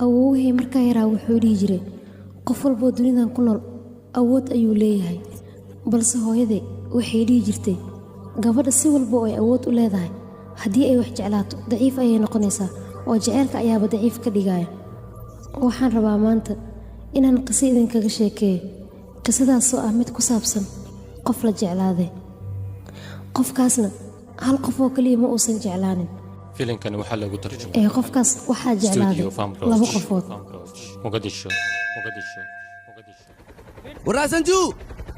Awowahey markaa yaraa wuxuu dhihi jiray, qof walboo dunidan ku nool awood ayuu leeyahay. Balse hooyaday waxay dhihi jirtay, gabadha si walba oo ay awood u leedahay, haddii ay wax jeclaato daciif ayay noqonaysaa, oo jaceylka ayaaba daciif ka dhigaya. Waxaan rabaa maanta inaan qiso idinkaga sheekeeyo, qisadaasoo ah mid ku saabsan qof la jeclaaday. Qofkaasna hal qof oo kaliya ma uusan jeclaanin. Filimkani waxaa lagu tarjumay Ee qofkaas waxaa jeclaaday Studio Farm laba qofood. Mogadishu, Mogadishu, Mogadishu. Waraasanjuu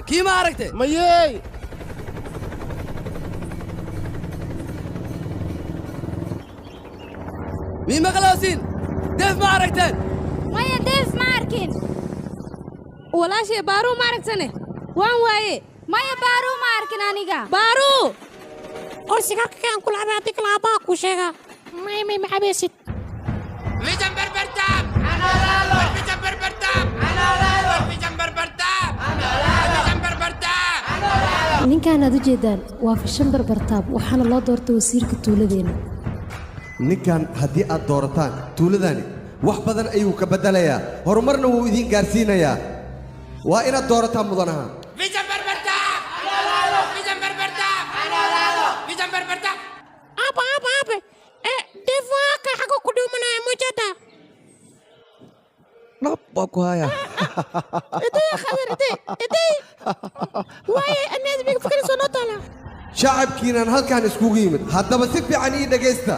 kii ma aragtay? Mayey. Mii maqloosiin? Deef ma aragteen? Maya, deef ma arkin. Walaashay, baaruu ma aragtane? Waan waaye. Maya, baaruu ma arkin aniga. Baaruu. Or sigaarka kaan kula cabay, haddii kale aabbaha kuu sheegaa. May, may, ma cabaysid. Ninkan aad u jeedaan waa Fishan Barbartaab, waxaana loo doortay wasiirka tuuladeenna. Ninkan haddii aad doorataan, tuuladani wax badan ayuu ka beddelayaa, horumarna wuu idiin gaarsiinayaa. Waa inaad doorataan mudanaha. Aaba, aaba, aabe, ee deef waa ka xagga ku dhuumanaya mujada. Dhab waa ku hayaa. Idee khadar, idee, idee waaye anaad miga fikirayso noo taala. Shacabkiinan halkan iskugu yimid, haddaba si fiican ii dhegaysta.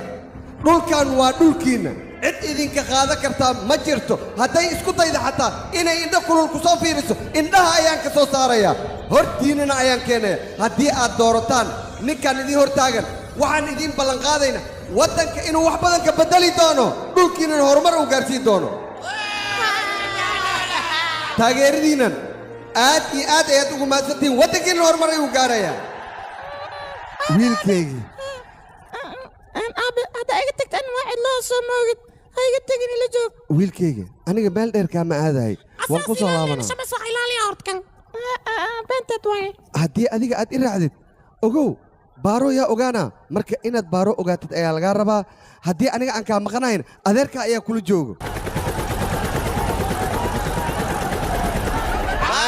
Dhulkan waa dhulkiinna, cid idinka qaadan kartaa ma jirto. Hadday isku dayda xataa inay indho kulul ku soo fiiriso, indhaha ayaan ka soo saarayaa, hortiinnana ayaan keenaya. Haddii aad doorataan ninkan idiin hortaagan, waxaan idiin ballanqaadaynaa waddanka inuu wax badan ka beddeli doono, dhulkiinnana horumar uu gaarsiin doono. Taageeradiinnan aad iyo aad ayaad ugu mahadsantihiin. Waddankiinna horumar ayuu gaarayaa, wiilkaygii. Aabe, hadda iga tagta an waa cidloo, soo moogid? Ha iga tegin, ila joog. Wiilkayga, aniga meel dheer kaama aadahay, waan ku soo laabanaa. Shamas wax ilaaliya hortkan beenteed waaye. Haddii adiga aad i raacdid, ogow, baaro yaa ogaana. Marka inaad baaro ogaatid ayaa lagaa rabaa. Haddii aniga aan kaa maqanayn, adeerka ayaa kula joogo.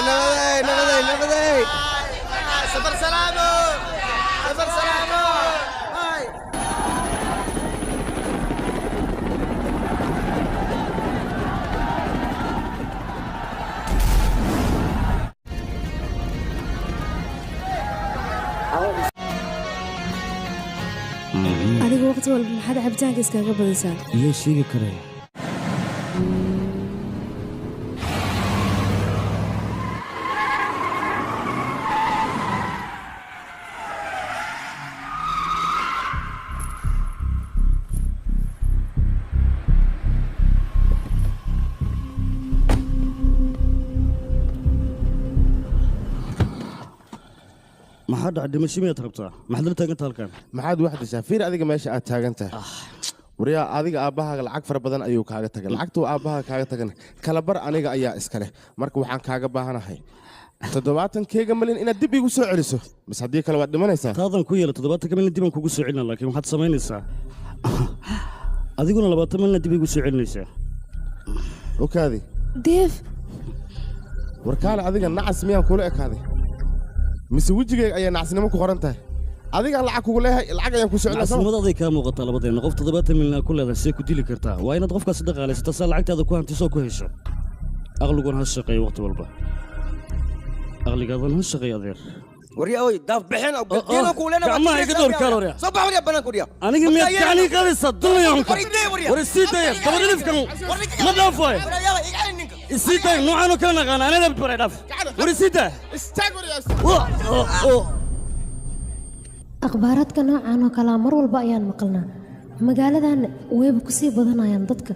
Nabaday, nabaday, nabaday. Safar salaamo, safar salaamo. Adiga waqti walba maxaad cabitaanka iskaga badisaa? Iyo sheegi karaya. Maxaa dhaca? Dhimasho miyaad rabtaa? Maxaad la taaganta halkan? Maxaad wax dishaa? Fiir adiga meesha aad taagan tahay. Waryaa, adiga aabbahaaga lacag fara badan ayuu kaaga tagay. Lacagtuu aabbahaaga kaaga tagana kala bar aniga ayaa iska leh. Marka waxaan kaaga baahanahay 70-keyga malyan inaad dib iigu soo celiso, bas. Haddii kale waad dhimanaysaa. Taadan ku yeela, 70-ka milyan dib aan kugu soo celina, laakiin waxaad samaynaysaa adiguna 20 milyan dib igu soo celinaysaa. Okaadi. Deef. Warkaale, adiga nacas miyaan kula ekaaday, mise wejigayga ayaa nacasnimo ku qoran tahay? Adigaan lacag kugu leeyahay, lacag ayaan ku soo celinaa, soo ma? Nacasnimada aday kaa muuqataa. Labadeenna qof 70 milyan aa ku leedahay, see ku dili kartaa? Waa inaad qofkaasi dhaqaalaysato saa lacagtaada ku hantisoo ku hesho. Aqliguna ha shaqeeyo waqti walba, aqligaadan ha shaqeeyo, adeer. Waryaa oy, daaf bixin oo galdiino kuulena. Gacmaha iga door kaal, waryaa. Soo bax waryaa, banaanka waryaa. Aniga miyaad gacanii qaadaysaa? Dunyonka. War idee waryaa. War isii daya, dabadhilifkan ma dhaaf waayo. Waryaa, iga celin ninka. Isii daya, noocan oo kale naqaana anada baray, dhaaf. War isii daa. Istaag waryaa. Akhbaaraadka noocan oo kalea mar walba ayaan maqalnaa. Magaaladan wayba kusii badanayaan dadka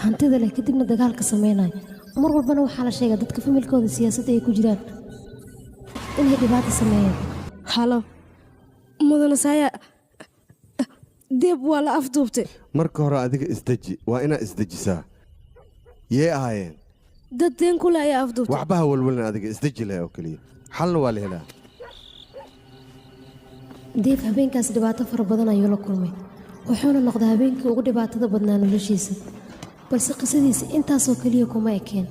hantida leh, kadibna dagaalka sameynaya. Mar walbana waxaa la sheegaa dadka familkooda siyaasadda ay ku jiraan inay dhibaato sameeyaan. Halo, mudane saaya, deeb waa la afduubtay. Marka hore adiga isdeji, waa inaad isdejisaa. Yee ahaayeen? Dad deen kule ayaa afduubtay. Waxba ha walwalin, adiga isdeji leh oo keliya, xalna waa la helaa. Deef habeenkaas dhibaato fara badan ayuu la kulmay, wuxuuna noqday habeenkii ugu dhibaatada badnaa noloshiisa. Balse qisadiisa intaasoo keliya kuma ekeen.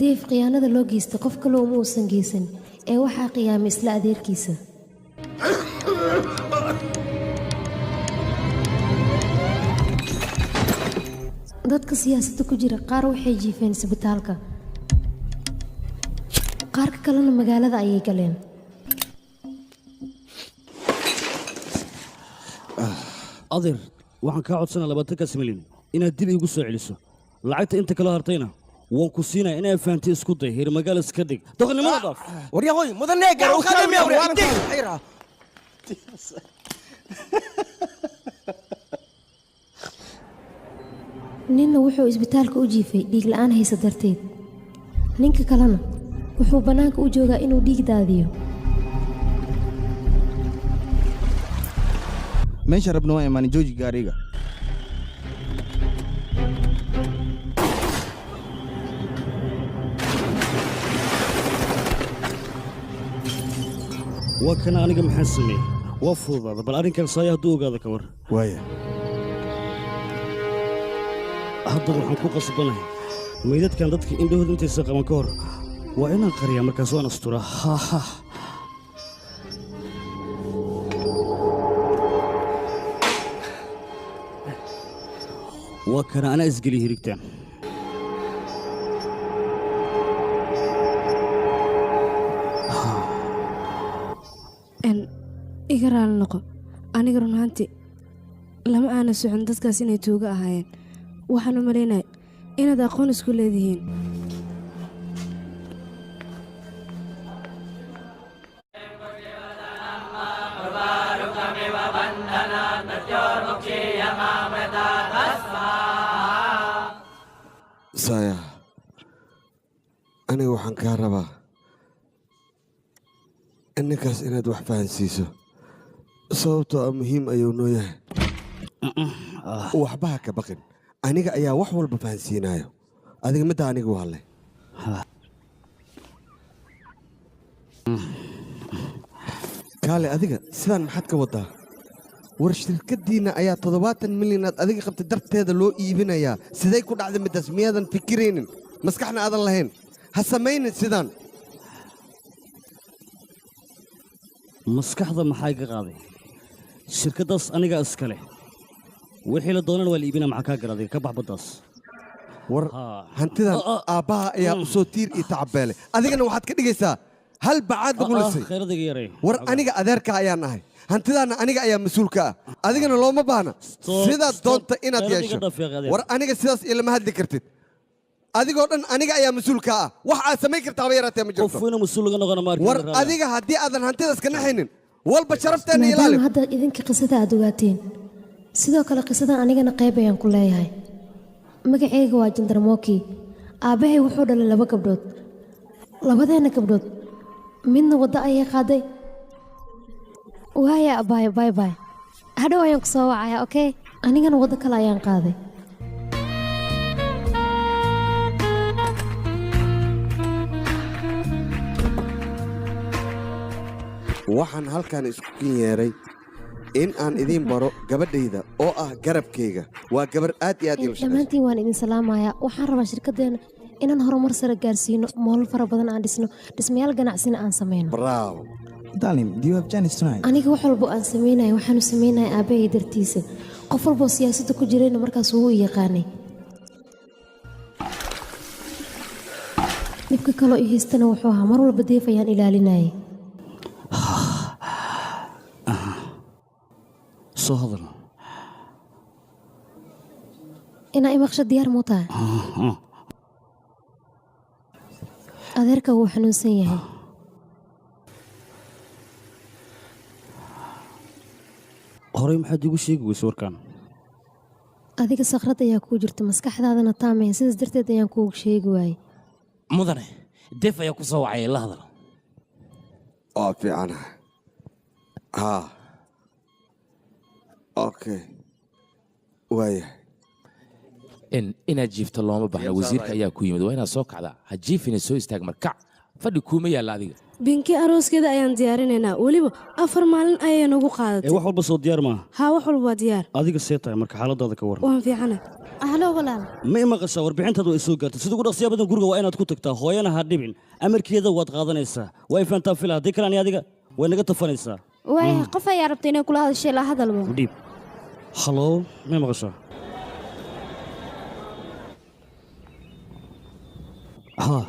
Deef khiyaanada loo geystay qof kale uma uusan geysan ee waxaa qiyaamay isla adeerkiisa. Dadka siyaasadda ku jira qaar waxay jiifeen isbitaalka, qaarka kalena magaalada ayay galeen. Adeer, waxaan kaa codsanaa 20-kaas milyan inaad dib iigu soo celiso. Lacagta inta kala hartayna waan ku siinaya. Inaa fahantay isku day. Heer magaal iska dhig, doqonnimada dhaaf. Waryahoy, mudane gar u kaamiya. Waryaa. Ninna wuxuu isbitaalka u jiifay dhiig la'aan haysa darteed, ninka kalena wuxuu bannaanka u joogaa inuu dhiig daadiyo. Meesha rabna waa imaanay. Jooji gaariga. Waa kana. Aniga maxaan sameeyey? Waa fududaada. Bal arrinkan saaya hadduu ogaado ka war? Waaya. Haddaba waxaan ku qasbanahay meydadkan dadka indhahooda intaysa qaban ka hor waa inaan qariyaa. Markaas waan asturaa. Ha ha. Waa kana, anaa isgeliya hirigtaan. Iga raali noqo. Aniga run ahaantii lama aana socon dadkaas inay tuugo ahaayeen. Waxaan u malaynaya inaad aqoon isku leedihiin. Saya, aniga waxaan kaa rabaa ninkaas inaad wax fahansiiso, sababtoo ah muhiim ayuu noo yahay. Waxba ha ka baqin, aniga ayaa wax walba fahansiinayo. Adiga middaa aniga waa leh. Kaale, adiga sidaan maxaad ka wadaa? War, shirkaddiinna ayaa 70 milyanaad adiga qabtay darteeda loo iibinayaa. Siday ku dhacday middaas? Miyaadan fikiraynin? Maskaxna aadan lahayn? Ha samaynin sidaan. Maskaxda maxaa iga qaaday? Shirkaddaas anigaa iska leh. Wixii la doonana waa la iibinaa. Maxaa kaa gara? Adiga ka bax baddaas. War, hantidan aabbaha ayaa u soo tiir iyo tacabeelay, adigana waxaad ka dhigaysaa hal bacaad lagu lisay. Khayradayga yaray. War, aniga adeerka ayaan ahay, hantidaanna aniga ayaa mas-uulka ah. Adigana looma baahna sidaad doonta inaad Khayradayga yeesho. Dhaaf, adeer. War, aniga sidaas ilama hadli kartid. Adigoo dhan aniga ayaa mas-uulka ah. Wax aad samayn kartaaba yaraatee ma jirto. Qof inuu mas-uul laga noqono ma arkin. War, adiga haddii aadan hantidaas ka naxaynin, walba sharafteena ilaali. Maadaama hadda idinka qisada aad ogaateen, sidoo kale qisadan anigana qayb ayaan ku leeyahay. Magacayga waa Jandarmoki. Aabbahay wuxuu dhalay laba gabdhood. Labadeenna gabdhood midna waddo ayay qaaday. Waaya abaayo, bye bye, hadhow ayaan ku soo wacaya. Okay, anigana waddo kale ayaan qaaday. Waxaan halkan isku kin yeeray in aan idiin baro gabadhayda oo ah garabkayga. Waa gabar aad iyo aad ila shaqaysa. Dhammaantiin waan idin salaamayaa. Waxaan rabaa shirkaddeena inaan horumar sare gaarsiino, mall-al fara badan aan dhisno, dhismayaal ganacsina aan samayno. Bravo. Darling, do you have chance tonight? Aniga wax walbo aan samaynaya waxaanu samaynaya aabbahay dartiisa. Qof walboo siyaasadda ku jirayna markaas wuu i yaqaanay. Dhibka kaloo i haystana wuxuu ahaa mar walba Deef ayaan ilaalinayay. Soo hadal. Inaa imaqsho diyaar muu tahay? Adeerka wuu xanuunsan yahay. Horey maxaad iigu sheegi weysay warkaan? Adiga sakrad ayaa kuu jirta, maskaxdaadana taamayn, sidaas darteed ayaan kuugu sheegi waayey. Mudane, Deef ayaa ku soo wacay, la hadal. Waa fiicanahay. Haa, okay, waayahay. Inaad jiifto looma baahna. Wasiirka ayaa ku yimid, waa inaad soo kacdaa. Ha jiifina, soo istaag. Markac fadhi kuuma yaalla adiga. Binki arooskeeda ayaan diyaarinaynaa, weliba 4 maalin ayay nagu Ee, qaadatay. wax walba soo diyaar maaha? Haa, wax walba waa diyaar. Adiga see tahay marka, xaaladaada ka warran? Waan fiicana. Halo walaal. Ma i maqashaa? Warbixintaad waa isoo gaartay. Sida ugu dhaqsiya badan guriga waa inaad ku tagtaa. Hooyana ha dhibin, amarkeeda waad qaadanaysaa. Waa i fahantaa fila, haddii kale ani adiga way naga tafanaysaa. Waaya, qof ayaa rabta inay kula hadashay, la hadalba. Dhiib. Halo, ma i maqashaa? Haa.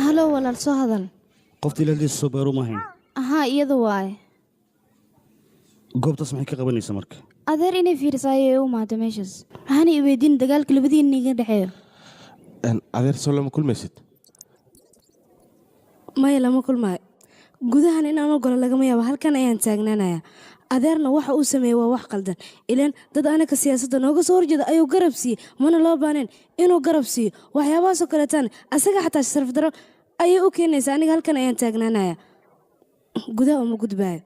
Halo walaal, soo hadal. Qoftii lahdiisa soo baaru maahayn? Ahaa, iyada waaye. Goobtaas maxay ka qabanaysaa marka? Adeer, inay fiiriso ayay u imaado meeshaas, waxaana i weydiin dagaalka labadiina iga dhexeeyo. Adeer, soo lama kulmaysid? Maya, lama kulmaayo. Gudahan inaan ogolo lagama yaabo, halkan ayaan taagnaanayaa. Adeerna waxa uu sameeyey waa wax qaldan, ilaan dad anaka siyaasadda nooga soo horjeeda ayuu garab siiyey. Mana loo baaneen inuu garab siiyo waxyaabahaasoo kaleetaan. Asaga xataa sharaf daro ayay u keenaysaa. Aniga halkan ayaan taagnaanayaa, gudaha uma gudbaayo.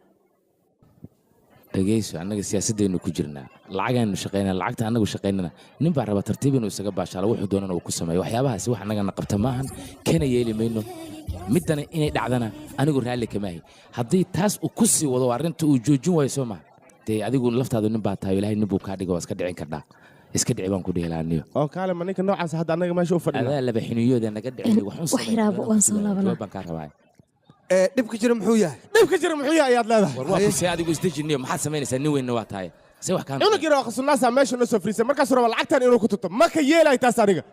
Dhegayso, annaga siyaasaddaynu ku jirnaa, lacagaanu shaqaynaa, lacagta annagu shaqaynana nin baa raba tartiib inuu isaga baashaalo, wuxuu doonana uu ku sameeyo. Waxyaabahaasi wax annagana qabta maahan, kana yeeli mayno. Middana inay dhacdana anigu raalli kama ahi. Haddii taas uu ku sii wado, arrinta uu joojin waayo, soo maha dee? Adigu laftaadu nin baa tahay, Ilaahay nin buu kaa dhiga, waa iska dhicin kardhaa. Iska dhici baan ku dhihi lahaa niyo. Oo kaale, ma ninka noocaas hadda annaga meesha u fadhina? Adaa laba xiniyooda naga dhicin wax un. Wax yaraabo, waan soo laabanaa. Jawaab baan kaa rabaa. Dhibka jira muxuu yahay? Dhibka jira muxuu yahay ayaad leedahay? War waa kusee, adigu isdejiniyo, maxaad samaynaysaa? Nin weynna waa tahay, se wax kaa Cunug yar oo khasunaasa meesha noo soo fariisay, markaasuu raba lacagtan inuu ku tuto. Ma ka yeelay taas aniga.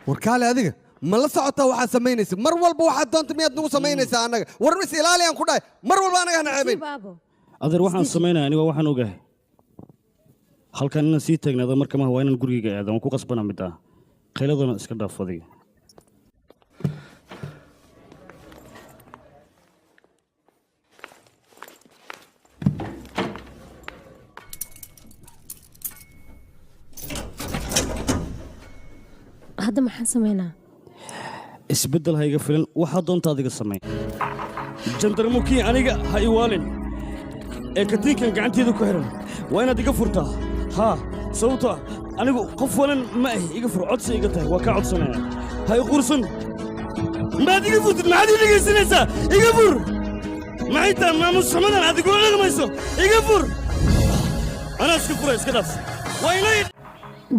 War kaale, adiga ma la socotaa waxaad samaynaysa? Mar walba waxaad doonta miyaad nagu samaynaysaa annaga? War is ilaaliyaan ku dhahay, mar walba annaga hana ceebayn. Adeer, waxaan samaynaya aniga waxaan ogahay. Halkan inaan sii taagnaado marka maha, waa inaan gurigayga aada, waan ku qasbana mid ah. Qayladana iska dhaaf adiga. Hadda maxaan samaynaa? Isbeddel ha iga filin, waxaa doonta adiga samay. Jandarmukii, aniga ha i waalin. Ee katiinkan gacanteeda ku xihan waa inaad iga furtaa. Haa, sababtoo ah anigu qof walan ma ahi. Iga fur, codsi iga tahay, waa kaa codsanaya. Ha i quursan. Maad iga furtid? Maxaad ii dhegaysanaysaa? Iga fur. Maxay tahay maamus xumadan aad igula dhaqmayso? Iga fur. Anaa iska fura, iska dhaaf, waa inay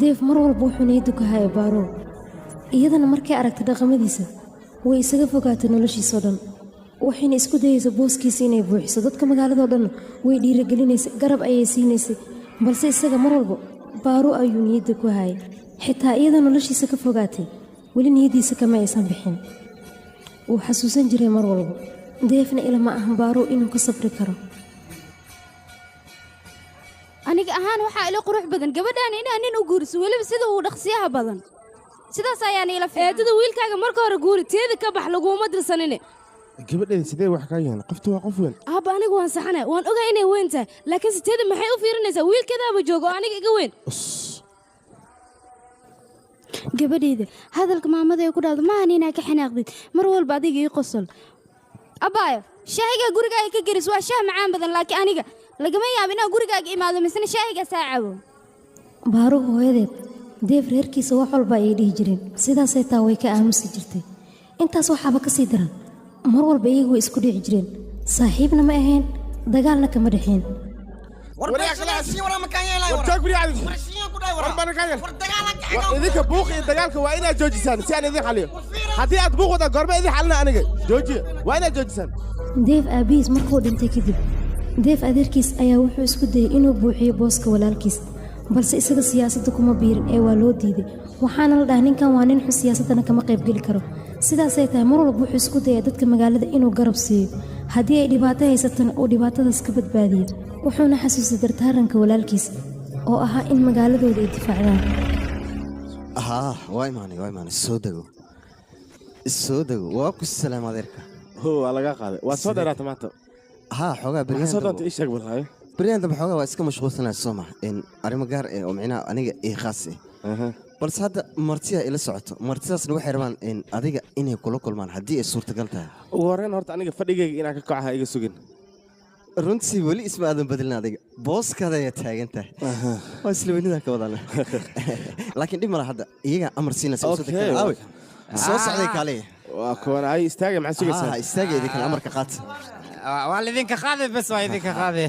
Deef mar walba wuxuu niyadda ku hayay Baarow. Iyadana markay aragtay dhaqamadiisa way isaga fogaatay noloshiisoo dhan, waxayna isku dayeysa booskiisa inay buuxiso. Dadka magaaladoo dhan way dhiirigelinaysay, garab ayay siinaysay, balse isaga mar walba Baarow ayuu niyadda ku hayay. Xitaa iyadoo noloshiisa ka fogaatay, weli niyaddiisa kama aysan bixin. Wuu xasuusan jiray mar walba. Deefna ilama ahan Baarow inuu ka safri karo. Aniga ahaan waxaa ila qurux badan gabadhaan inaa nin u guuriso, weliba sida uu dhaqsiyaha badan. Sidaas ayaana ila fiican. Eedada, wiilkaaga marka hore guuri, teeda ka bax, laguuma dirsanine. Gabadheeda, sidee wax kaa yihiin? Qoftu waa qof weyn. Aabba, anigu waan saxanay, waan ogaa inay weyn tahay, laakiinse teeda maxay u fiirinaysaa? Wiilkeedaaba jooga oo aniga iga weyn. Gabadhayda, hadalka maamada ee ku dhahdo maahan inaa ka xanaaqdid. Mar walba adiga ii qosol. Abbaayo, shaahiga gurigaaga ka geris waa shaah macaan badan, laakiin aniga lagama yaabo inaan gurigaaga imaado misna shaahigaas aa cabo. Baaru hooyadeed, Deef reerkiisa wax walba ayay dhihi jireen, sidaasay taa way ka aamusi jirtay. Intaas waxaaba ka sii daran, mar walba iyagu way isku dhici jireen. Saaxiibna ma ahayn, dagaalna kama dhexeen. War idinka buuq iyo dagaalka waa inaad joojisaan si aan idin xaliyo. Haddii aad buuq wadaa, goorma idin xalina aniga? Joojiya, waa inaad joojisaan. Deef aabbihiis markuu dhintay kadib, Deef adeerkiis ayaa wuxuu isku dayey inuu buuxiyo booska walaalkiis, balse isaga siyaasadda kuma biirin ee waa loo diiday. Waxaana la dhahay ninkan waa nin xun, siyaasaddana kama qaybgeli karo. Sidaasay tahay, mar walba wuxuu isku dayaa dadka magaalada inuu garab siiyo, haddii ay dhibaato haysatana uu dhibaatadaas ka badbaadiyo. Wuxuuna xasuustay dardaaranka walaalkiis oo ahaa in magaaladooda ay difaacdaan. Haa, waa imaanay, waa imaanay. Soo dego, soo dego. Waa ku salaam, adeerka. Waa laga qaaday, waa soo dheeraata maanta. Haa, xoogaa. Maxaa soo doonta? Ii sheeg balhaye. Beryahan dambe xoogaa waa iska mashquulsanaa, soo ma in arrimo gaar ah oo micnaha aniga ii khaas ah. Balse hadda martiyaa ila socoto, martidaasna waxay rabaan in adiga inay kula kulmaan haddii ay suurtagal tahay. Ugu horreyn horta aniga fadhigayga inaan ka kaco ha iga sugin. Runtii weli isma aadan bedelin, adiga booskaada ayaa taagan tahay, waa isla weynidaa ka wadana, laakiin dhib mala, hadda iyagaa amar siinaysa. Okay. Aawe, soo socday kaale. Waa kuwan ay istaaga, maxaa sugaysaa? Ah, istaaga, idinkan amarka qaata. Waa lidinka qaaday bes, waa idinka qaaday,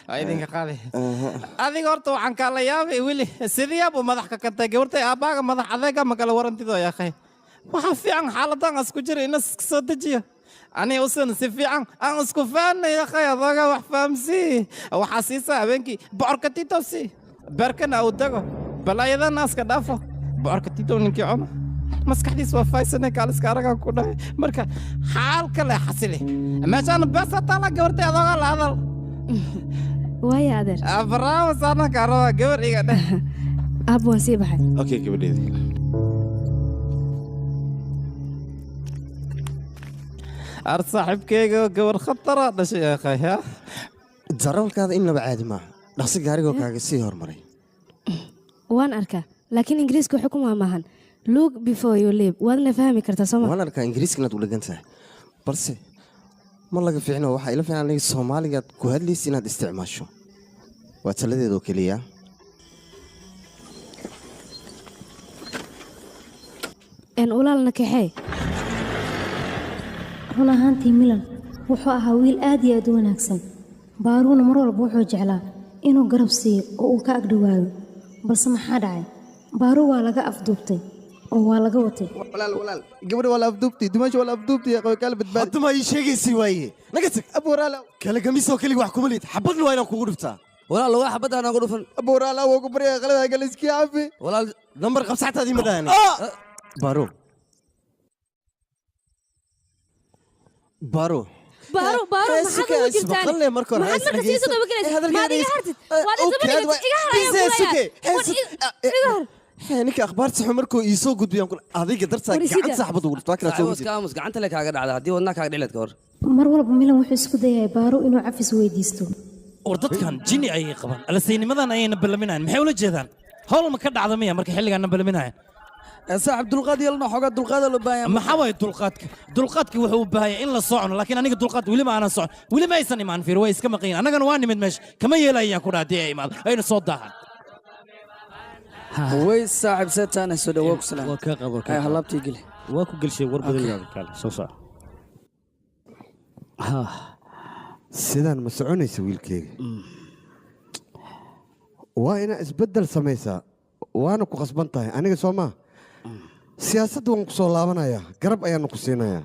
waa idinka qaaday. Adiga horta waxaan kaala yaabay weli sidiyaab uu madax ka kantay gabartay aabbaaga madax adeega ma kala warantido. Yaakhay, waxaa fiican xaaladan isku jira ina iska soo dejiyo, ani usan si fiican aan isku fahanay. Yaakhay, adooga wax fahamsii, waxaa siisaa habeenkii bocorka titow sii, beerkana uu dago, balaayadana iska dhaafo. Bocorka titow ninkii cuno maskaxdiis waa faysane, kaaliska aragaa ku dhahay. Marka xaal kale xasili, meeshaan beesa taala, gabartay adooga la hadal. Waaya adeer. Barnaamij saana kaa rabaa, gabar iga dheh. Aab, waan sii baxay. Okay gabadheedii. Ar saaxiibkeyga gabar khatara dhashay yaakhay ha. Darawalkaada in laba caadi maaha, dhaqsi gaarigoo kaaga sii hormaray. Waan arkaa, laakiin ingiriiska xukun waa maahan, look before you leave, waadna fahmi kartaa sooma? Waan arkaa ingiriiska inaad u dhegan tahay, balse ma laga fiicno, waxaa ila fiican aniga soomaaligaad ku hadlaysa inaad isticmaasho, waa taladeeda oo keliya. En walaalna kaxee. Run ahaantii Milan wuxuu ahaa wiil aad iyo aad u wanaagsan. Baaruuna mar walba wuxuu jeclaa inuu garab siiyo oo uu ka agdhowaado, balse maxaa dhacay? Baaruu waa laga afduubtay oo waa laga watay. Walaal, walaal, gabadha waa la afduubtay, dumaasha waa la afduubtay, qoy kala badbaadi. Hadda ma ii sheegaysay waaye, naga tag. Abwaraal. Kala gamisoo keliga wax kuma liid, xabadna waa inaan kugu dhuftaa. Walaal, waa xabadda noogu dhufan. Abwaraal, waa ku baryaa, qalada gal iskii cafi. Walaal, nambar qabsaxtaadii ma dhahani. Baro, baro. Baaro, Baaro, maxaad ugu jirtaan? Marka hore Maxaad marka sii soo dabagelaysaa? Maad iga hartid, waad isdaba dhigatid, iga har ayaan kulayaa, iga har. Ninka akhbaarta xun markuu ii soo gudbiyaan adiga dartaa War isida. Gacanta saxbad ugu dhuftaa kala soo Aamus, aamus, gacanta le kaaga dhacda haddii wadnaha kaaga dhici lahayd ka hor. Mar walba Milan wuxuu isku dayay Baaro inuu cafis weydiisto. War dadkan jinni ayay qabaan, alasaynimadan ayayna ballaminayan, maxay ula jeedaan? Howl ma ka dhacda miya marka xilligaan na ballaminayan? Saaxib, dulqaad yeelno, xoogaa dulqaada loo baahan yahay. Maxaa waaye dulqaadka? Dulqaadka wuxuu u baahan yahay in la socono, laakiin aniga dulqaad weli ma aanan socon, weli ma aysan imaan. Fiir, way iska maqan yihiin, annagana waa nimid meesha, kama yeelayaan ku dhaha haddii ay imaado ayna soo daahan. Way saaxib, seetaana soo dhawaa, ku salaam. Waa kaa qado. Ay halaabtii geli. Waa ku gelshay, war badan yaada, kaale soo soco. Sidaan ma soconaysa wiilkeyga, waa inaa isbeddel samaysaa, waana ku khasban tahay. Aniga soo maa siyaasadda waan ku soo laabanayaa, garab ayaanu ku siinayaa,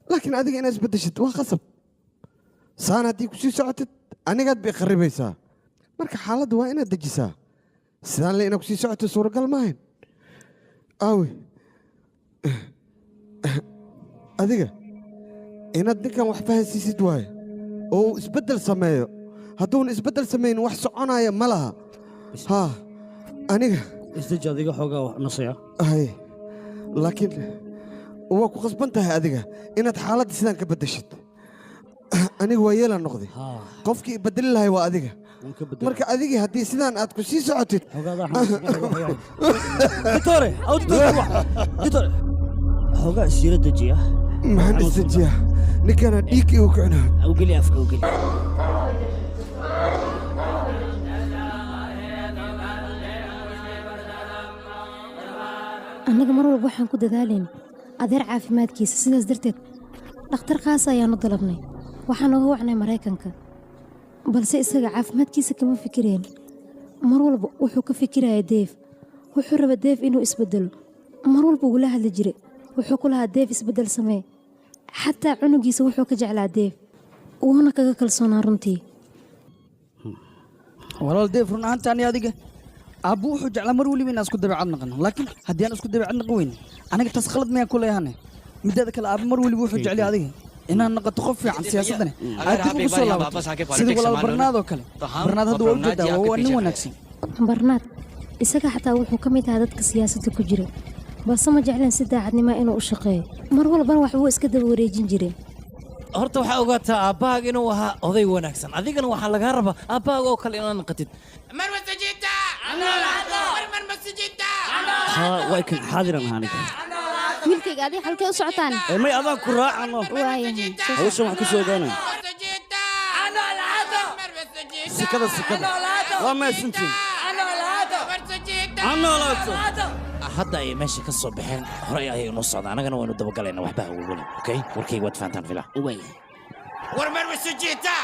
laakiin adiga inaad isbeddeshid waa khasab. Saan haddii ku sii socotid anigaad bay kharibaysaa. Marka xaaladda waa inaad dejisaa, sidaan le inaad ku sii socotid suuragal maahayn. Aawe adiga inaad ninkan wax fahansiisid waaye oo uu isbeddel sameeyo. Hadduuna isbeddel samaynin wax soconaya ma laha. Haa, aniga Isdeji adiga, xoogaa wax nasaya. Hay, laakiin waa ku khasban tahay adiga inaad xaaladda sidaan ka beddeshid. Aniga waa yeelaan noqday, qofkii bedeli lahay waa adiga. Marka adigii haddii sidaan aad ku sii socotid. Ditore, aw ditore, ditore, xoogaa isjira dejiya. Maxaan isdejiyaa? Ninkana dhiig igu kicinaa. Awgeli afka, awgeli. Annaga mar walba waxaan ku dadaalayna adeer caafimaadkiisa, sidaas darteed dhakhtar khaas ayaanu dalabnay, waxaan uga wacnay Maraykanka, balse isaga caafimaadkiisa kama fikireen. Mar walba wuxuu ka fikiraya Deef, wuxuu raba Deef inuu isbedelo. Mar walba wuu la hadli jiray, wuxuu ku lahaa Deef isbedel samee. Xataa cunugiisa wuxuu ka jeclaa Deef, wuuna kaga kalsoonaa runtii. Walaal Deef, run ahaantaani adiga aabbu wuxuu jeclaa mar weliba inaan isku dabeecad naqano, laakiin haddii aan isku dabeecad naqan weyne aniga taas khalad miyaan ku leeyahane? Mideeda kale, aabba mar weliba wuxuu jeclay adiga inaad noqoto qof fiican, siyaasaddana aad dib ugu soo laabato sida walaal Barnaad oo kale. Barnaad hadda waa ujeedaa, waa nin wanaagsan. Barnaad isaga xataa wuxuu ka mid ahaa dadka siyaasadda ku jira, balse ma jecleen si daacadnimo inuu u shaqeeyo. Mar walbana wax wuu iska daba wareejin jiray. Horta waxaa ogaataa aabbahaaga inuu ahaa oday wanaagsan, adigana waxaa lagaa rabaa aabbahaaga oo kale inaad naqatid. Marwa Sajita! Haa, waa kan xaadiran ahaa aniga. Wiilkayga, adiga halkee u socotaan? Ee, may adaan ku raacano. Waayahay. Hawshan wax ka soo ogaanaya. Sikada, sikada. Waa mahadsantihiin. Ha noolaato. Hadda ay meesha ka soo baxeen, horey ayay inoo socdaan, annagana waynu dabagalaynaa. Waxba ha welwelin. Okay, warkayga waad fahantaan filaa. War Marwe Sujita!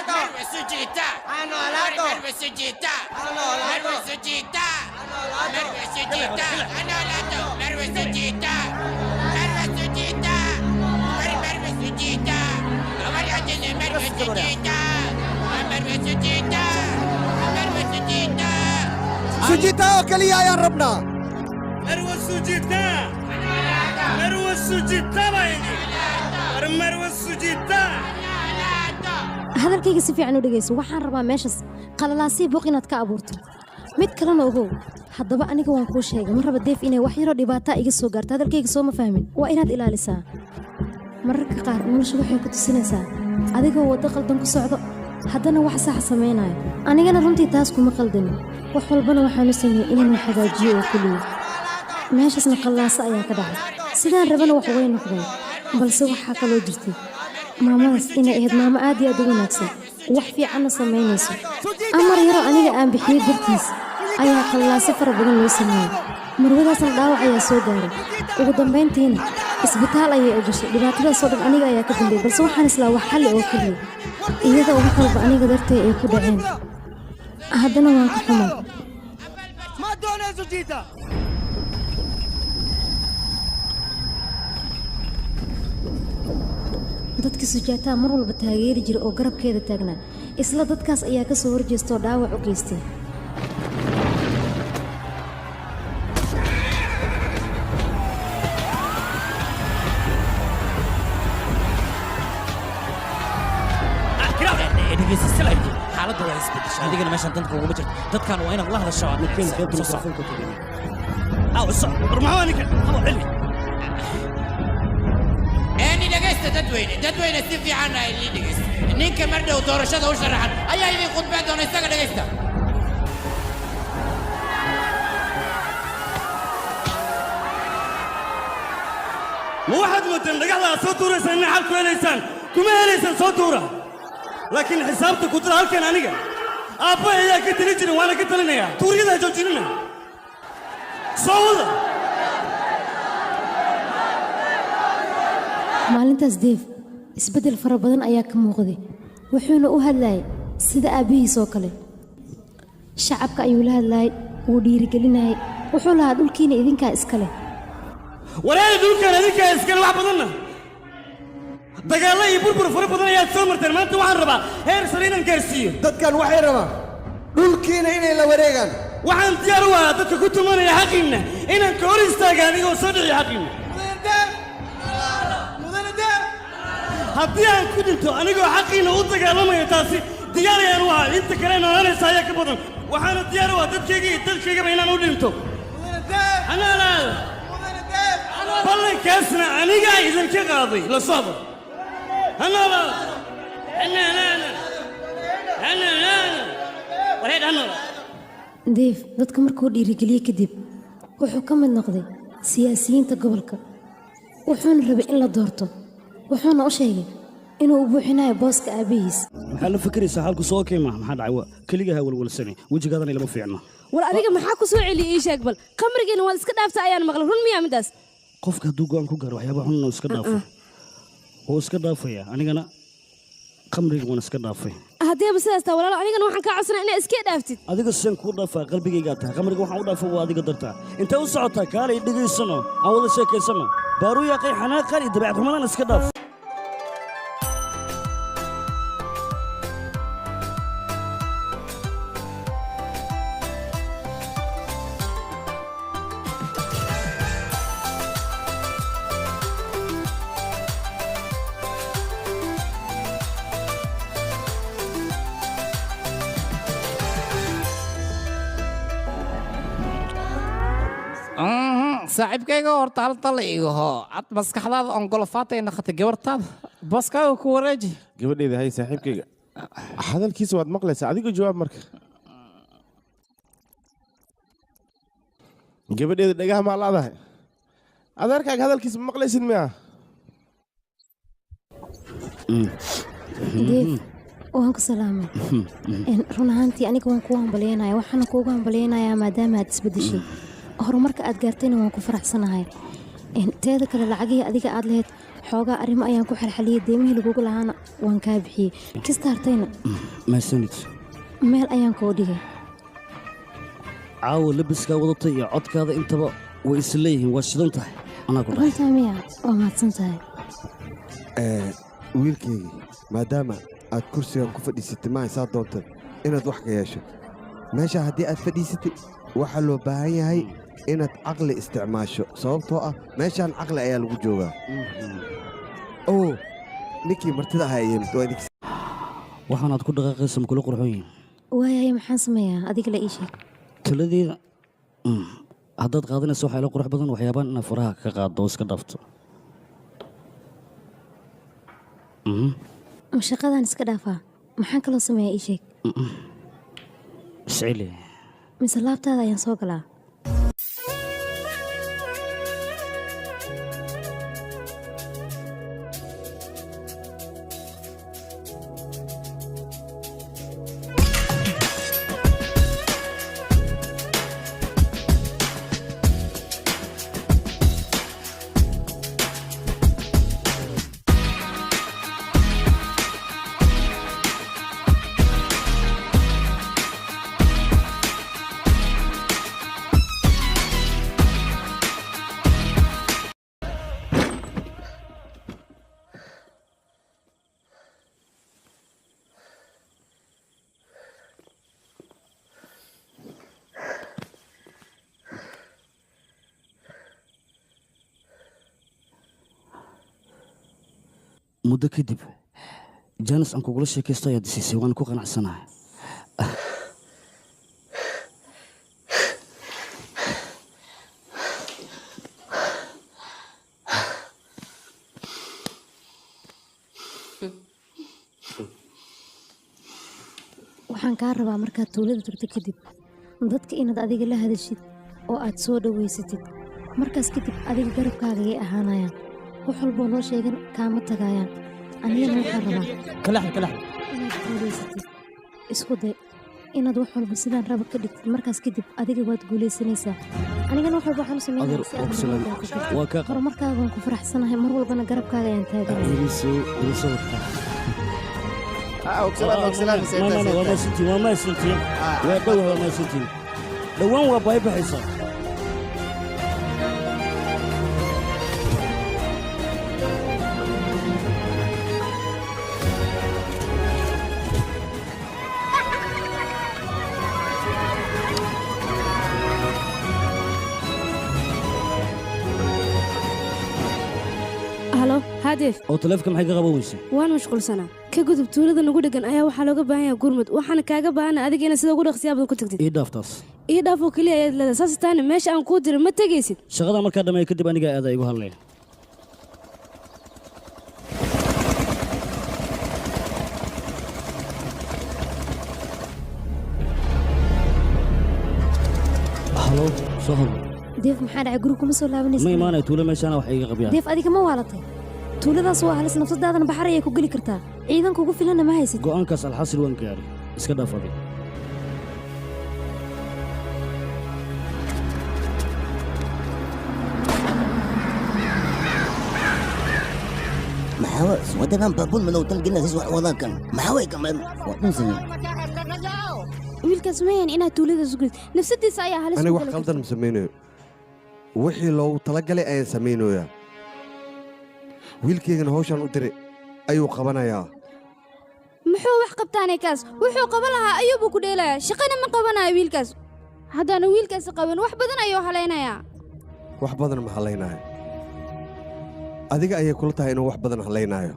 Marwe Sujita! Marwe Sujita! Marwe Sujita! Marwe Sujita! Hanolaato! Marwe Sujita! Marwe Sujita! War Marwe Sujita! Marwe Marwe Sujita! Marwe Sujita! Marwe Sujita! Sujita oo keliya ayaan rabnaa. Marwa Sujita! Marwa Sujita baa idhi! War Marwa Sujita! Hadalkayga si fiican u dhegayso. Waxaan rabaa meeshaas qalalaasii buuq inaad ka abuurto. Mid kalena ogow, haddaba aniga waan kuu sheegay, ma raba Deef inay wax yaroo dhibaataa iga soo gaarto. Hadalkayga soo ma fahmin? Waa inaad ilaalisaa. Mararka qaar nolosha waxay ku tusinaysaa adigoo waddo qaldan ku socdo, haddana wax sax samaynayo. Anigana runtii taas kuma qaldanin. Wax walbana waxaan u sameeyey inaan wax hagaajiyo oo keliya. Meeshaasna qallaaso ayaa ka dhacay, sidaan rabana wax way noqdeen. Balse waxaa kaloo jirtay maamadaas inay ahayd maamo aad iyo aad u wanaagsan, wax fiicanna samaynayso. Amar yaroo aniga aan bixiyey dartiis ayaa qallaaso fara badan loo sameeyey. Marwadaasna dhaawac ayaa soo gaaray, ugu dambayntiina isbitaal ayay u gashay. Dhibaatadaasoo dhan aniga ayaa ka dambeeyey, balse waxaan islaa wax xalli oo keliya, iyadoo wax walba aniga dartay ay ku dhaceen, haddana waan ka xumay. Ma doonay Sujita. Dadka Sujaataa mar walba taageeri jira oo garabkeeda taagnaa, isla dadkaas ayaa ka soo horjeesta oo dhaawac u geystay. Dhegeysta silayki, xaaladda waa isbedeshay, adigana meeshan danta kuguma jirto. Dadkan waa inaad la hadasho. Aad soo soco. Aw, soc. War maxaa ninkan? Habo celi. Eeni dhegaysta dadweyne, dadweyne, si fiican ha ilii dhegaysta. Ninka mar dhow doorashada u sharaxan ayaa idin khudbeen doona, isaga dhegaysta. Ma waxaad mooddeen dhagaxda aad soo tuuraysaan inay xal ku helaysaan? Kuma helaysaan, soo tuura, laakiin xisaabta ku dira. Halkan aniga aabba ayaa ka talin jirin, waana ka talinayaa. Tuuryada ha joojinina, soo wada. Maalintaas Deef isbeddel fara badan ayaa ka muuqday, wuxuuna u hadlayay sida aabbihiis oo kale. Shacabka ayuu la hadlayay, wuu dhiirigelinayay. Wuxuu lahaa, "Dhulkiina idinkaa iska leh." Walaali, dhulkan adinkaa iskale. Wax badanna dagaallo iyo burbur fara badan ayaad soo marteen. Maanta waxaan rabaa heer sare inaan gaarsiiyo. Dadkan waxay rabaan dhulkiina inay la wareegaan. Waxaan diyaar u ahaa dadka ku tumanaya xaqiinna inaan ka hor istaaga anigoo soo dhiciyo xaqiinna. Haddii aan ku dhinto anigoo xaqiinna u dagaalamaya, taasi diyaar ayaan u ahaa. Inta kale noolaanaysa ayaa ka badan. Waxaana diyaar u ahaa dadkayga iyo dalkaygaba inaan u dhinto. Hanaalaada ballankaasna anigaa idinka qaaday, la socda. Hanoolaada, hanoolaada, hanoolaada, wareed hanoolaada. Deef dadka markuu dhiirigeliyey kadib, wuxuu ka mid noqday siyaasiyiinta gobolka, wuxuuna rabay in la doorto, wuxuuna u sheegay inuu u buuxinayo booska aabbihiis. Maxaa la fakeraysaa? Xaalku soo okey maaha. Maxaa dhacay? Waa keligaha walwalsane, wejigaadana ilama fiicno. War adiga maxaa ku soo celiyey? Ii sheeg bal. Khamrigiina waad iska dhaafta ayaan maqlay, run miyaa midaas? Qofka hadduu go'aan ku gaaro waxyaaba xun inuu iska dhaafo, wuu iska dhaafaya. Anigana khamriga waan iska dhaafay. Haddiiba sidaas taa, walaalo, anigana waxaan kaa codsanaa inaad iska dhaaftid. Adiga seen kuu dhaafaa? Qalbigaygaa tahay. Khamriga waxaan u dhaafa waa adiga dartaa. Intee u socotaa? Kaalay, dhegaysano, aan wada sheekaysano. Baaruu yaaqay, xanaaqan iyo dabeecad xumadan iska dhaaf. Saaxiibkayga, horta hal tala igaho cad. Maskaxdaada ongolofaatay naqatay, gabartaada booskaaga ku wareeji. Gabadheeda, hay, saaxiibkayga hadalkiisa waad maqlaysaa, adiga jawaab marka. Gabadheeda dhagaha maa laadahay? Adeerkaaga hadalkiisa ma maqlaysid miya? Deef, waan ku salaamay. Run ahaantii aniga waan kugu hambalyeynaya, waxaana kuugu hambalyeynayaa maadaama aad isbedeshay, horumarka aad gaartayna waan ku faraxsanahay. Teeda kale, lacagihii adiga aad lahayd xoogaa arrimo ayaan ku xalxaliyey, deemihii lagugu lahaana waan kaa bixiyey, kista hartayna Mahadsanid. meel ayaan kuu dhigay. Caawa labiskaa wadatay iyo codkaada intaba way is leeyihiin, waa shidan tahay, anaa ku dhahay. Runtaa miya? Waa mahadsan tahay. Wiilkaygii, maadaama aad kursigan ku fadhiisatay, ma haysaa doonta inaad wax ka yeesho meesha. Haddii aad fadhiisatay, waxaa loo baahan yahay inaad caqli isticmaasho, sababtoo ah meeshaan caqli ayaa lagu joogaa. Oo ninkii martida ahaa yimid, waa idinka. Waxaanaad ku dhaqaaqaysa ma kula qurxoon yihiin? Waayahay, maxaan sameeyaa? Adiga la ii sheeg. Taladeeda haddaad qaadanayso, waxaa ila qurux badan waxyaabaan inaad faraha ka qaaddo oo iska dhaafto. Ma shaqadaan iska dhaafaa? Maxaan kaloo sameeyaa? Ii sheeg. Isceli. Mise laabtaada ayaan soo galaa? Muddo kadib jaanis aan kugula sheekaysto ayaad isiisay, waan ku qanacsanahay. Waxaan kaa rabaa markaad tuulada tagto kadib dadka inaad adiga la hadashid oo aad soo dhowaysatid. Markaas kadib adiga garabkaaga ayay ahaanayaan, wax walboo loo sheegan kaama tagayaan. Anigana waxaan rabaa Kalaxda, kalaxda. inaad guulaysatid. Isku day inaad wax walba sidaan raba ka dhigtid. Markaas kadib adiga waad guulaysanaysaa, anigana wax walba waxaan u sameynaya Adeer, si waa aad ku salaam. horumarkaaga ku gaarto. Waa kaa Horumarkaaga waan ku faraxsanahay, mar walbana garabkaaga ayaan taaganahay. Igu soo wadtaa. Ogsalaan. Waa mahadsantiin, waa mahadsantiin, waa dhow, waa mahadsantiin. Dhowaan waa baahi baxaysaa. Halo, hadeef. Oo taleefka maxay ka qaban weysa? Waan mashquulsanaa. Ka gudub tuulada nagu dhegan ayaa waxaa looga baahan yahay gurmud, waxaana kaaga baahana adiga inaad sida ugu dhaqsiyaa badan ku tagtid. Ii dhaaf taas. Ii dhaaf oo keliya ayaad leedahay, saas taana meesha aan kuu diray ma tegaysid. Shaqada markaa dhammeeyo kadib anigaa aada igu hadlaya. Halo, soo hadlo. Deef, maxaa dhacay? Guriga kuma soo laabanaysa? Ma imaanaya tuulo, meeshaana wax iiga qabyaan. Deef, adiga ma waalatay? Tuuladaas waa halis, nafsadaadana baxar ayay ku geli kartaa, ciidan kugu filanna ma haysid. Go'aankaas alxasil waan gaaray, iska dhaaf adig. Maxaa wadadan baabuur madow talginaysa wax wadaa kan? Maxaa way kameen waa dhunsan. Wiilkaas mayan inaad tuuladaas u gelid, nafsadiisa ayaa halis Aniga ku wax geli karta. qaldan ma samaynayo, wixii loogu talagalay ayaan samaynayaa. Wiilkaygana hawshaan u diray ayuu qabanayaa. Muxuu wax qabtaanay? Kaas wuxuu qaban lahaa ayuubuu ku dheelayaa, shaqana ma qabanayo wiilkaas. Haddaanu wiilkaasi qaban, wax badan ayuu halaynayaa. Wax badan ma hallaynaayo. Adiga ayay kula tahay inuu wax badan hallaynaayo,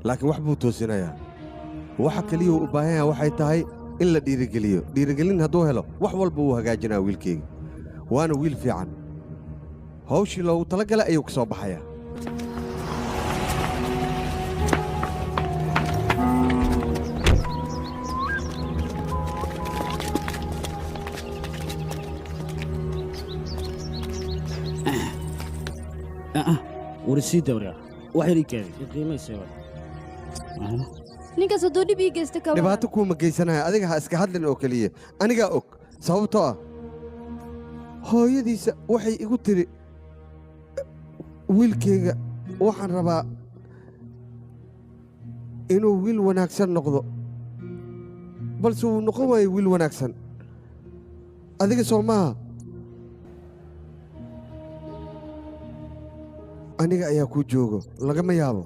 laakiin wax buu toosinayaa. Waxa keliya uu u baahan yahay waxay tahay in la dhiirigeliyo. Dhiirigelin hadduu helo, wax walba wuu hagaajinaa wiilkayga, waana wiil fiican. Hawshii loogu talagalay ayuu ka soo baxayaa. War isii dawriya wax yar ii kaadi i qiimaysay waay. Ninkaas hadduu dhib ii geysto ka waran? Dhibaato kuuma geysanaya, adiga ha iska hadlin oo keliya. Anigaa og sababtoo ah hooyadiisa waxay igu tiri, wiilkayga waxaan rabaa inuu wiil wanaagsan noqdo, balse wuu noqon waayo wiil wanaagsan. Adiga soo maaha, aniga ayaa kuu joogo. Lagama yaabo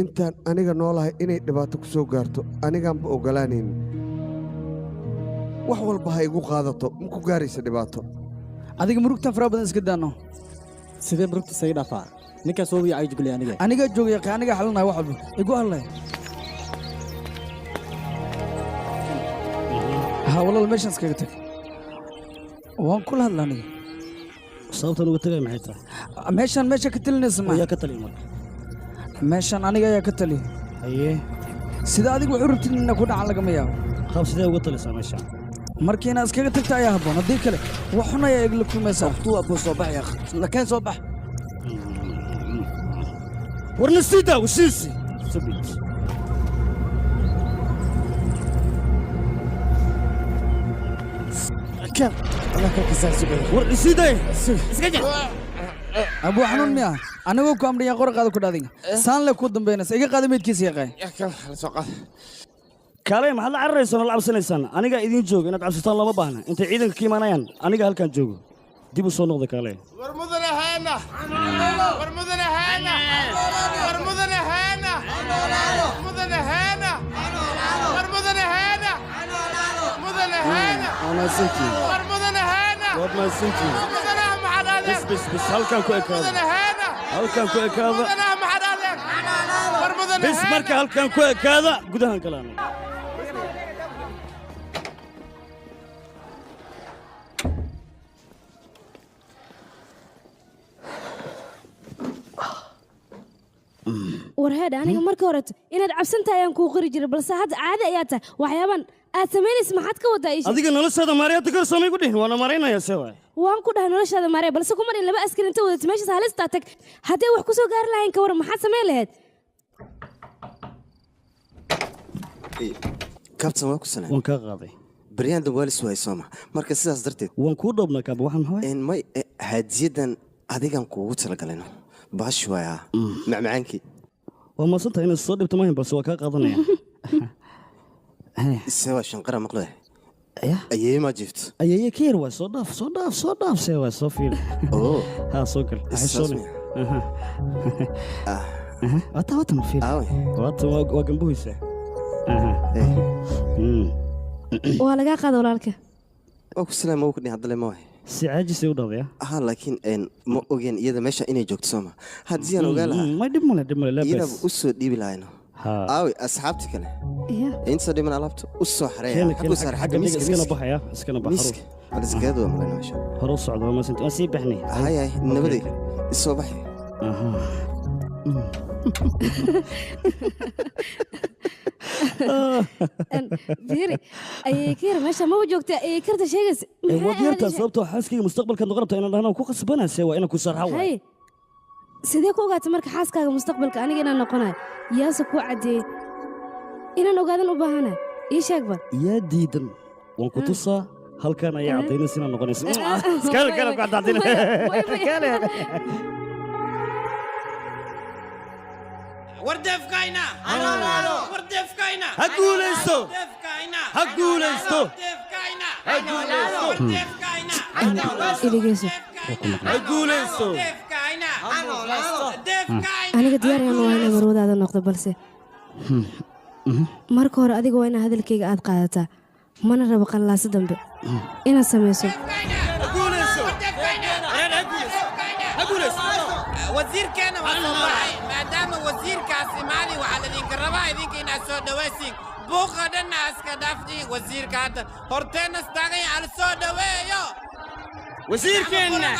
intaan aniga noolahay inay dhibaato ku soo gaarto. Anigaanba oggolaanaynin. Wax walba ha igu qaadato, ma ku gaaraysa dhibaato. Adiga murugtan faraha badan iska daano. Sidee murugta isaga dhaafaa? Ninkaas waa wii jugulay aniga. Anigaa joogaya, anigaa xalinaya wax walba. Igu hadlay ha walaal, meeshaan iskaga tag, waan kula hadla aniga. Sababtan uga tagay maxay tahay? Meeshaan meesha ka talinaysa ma Yaa ka taliya marka? Meeshaan aniga ayaa ka taliya. Haye. Sida adigu wax u rabtid inaa ku dhacan lagama yaabo. Qaab sidee uga talisaa meeshaan? Marka inaad iskaga tagta ayaa habboon, haddii kale wax xun ayaa igla kulmaysaa. Tuu soo bax yaa lakeen, soo bax. Warna sii daawo siisi subit. War isii day. Iska jir. Abuu xanuun miya? Anigoo ku amriyaa qora qaada ku dhaadiga saan le ku dambaynaysa. Iga qaada meydkiisa yaqaan. Kaalay, maxaad la cararaysaan oo la cabsanaysaan? Anigaa idiin jooga, inaad cabsataan lama baahna. Intay ciidanka ka imaanayaan aniga halkaan joogo, dib u soo noqda kaalay. War mudane heena, war mudane heena, war mudane heena, mudane heena, war mudane heena, mudane heena. Waa mahadsantihiin. War mudane heena. Waad mahadsantihiin. Mudanaha maxaad adeeg. Bas bas bas, halkaan ku ekaada. Mudane heena. Halkaan ku ekaada. Mudanaha maxaad adeeg. War mudane Bas heena. Marka halkaan ku ekaada, gudahan kalaana. War heedha, aniga marka horeeto inaad cabsan tahay ayaan kuu qori jiray, balse hadda caadi ayaa tahay. Waxyaaban aad samaynaysa maxaad ka wadaa ii sheeg? Adiga noloshaada maarey hadda kor soomay ku dhihin, waana maaraynaya se waay. Waan ku dhahay noloshaada maaree, balse kuma dhin laba askari inta wadato meeshaas halistaa tag. Haddee wax ku soo gaari lahayn ka waran, maxaad samayn lahayd? Kabtan, waa ku salaam. Waan kaa qaaday. Baryahan dambe waa lis waayay sooma? Marka sidaas darteed waan kuu dhoobnaa kaaba. Waxaan maxaa? May, hadiyadan adigan kuugu talagalino baashi waaya, macmacaankii. Waa maasantahay inaad soo dhibto mahin, balse waa kaa qaadanaya. Se waa shanqara maqle, ayeeye maa jiifto? Ayeeye ka yar waay. Soo dhaaf, soo dhaaf, soo dhaaf. See waay, soo fiiri. Ha soo gal. Ha Saas xishoone. miya? Wata watan fiiri, watan waa gambuhaysa. Waa lagaa qaada walaalka. Waa ku salaam, waa ku dhihin haddale ma waay. Si caajisay u dhahday. Ha, laakiin ma ogeen iyada meesha inay joogto sooma? Haddii aan ogaa lahaa May, dhib male, dhib male, laa iyadaba bas. U soo dhiibi lahayno. Aawi asxaabti kale? Inta dhiman alaabta u soo xareeya. Keena, xaggu keena, saar xagga xagga dhiga, miiska. iskana Miiska. baxaya, iskana bax. Miiska baliskaadu waa malayna meesha. Hore u socda, waa maasanti, waan sii baxnay. Hay hay, nabaday, isoo baxay. Fiiri, ayay ka yar meesha maba joogta ayay karta sheegaysa. Maxay Waad yartaa ahayd? Sababtoo xaaskayga mustaqbalka noqon rabta inaan dhahno ku khasbanayse waa inaan ku sarxa waay. Hay, sidee ku ogaatay marka xaaskaaga mustaqbalka aniga inaan noqonayo? Yaase kuu caddeeyey? Inaan ogaadan u baahanahay, ii sheeg bal. Yaa diidan? Waan ku tusaa, halkan ayaa caddaynaysa inaad noqonayso. Iskale kale ku caddaynay. Kale. Wardefkayna, wardefkayna. Ha guulaysto. Wardefkayna. Ha guulaysto. Wardefkayna. Ha guulaysto. Wardefkayna. Iligeyso. Ha guulaysto. Aniga diyaar ayaan u ahay inaan marwadaada noqdo, balse marka hore adiga waa inaa hadalkayga aad qaadataa. Mana rabo qallaasa dambe inaad samayso. Wasiirkeena waa soo baxay. Maadaama wasiirkaas imaaday, waxaa laydinka rabaa idinka inaad soo dhawaysiin, buuqa dhanna iska dhaaftiin. Wasiirka hadda horteenna istaagay, ala soo dhaweeyo. Wasiirkeenna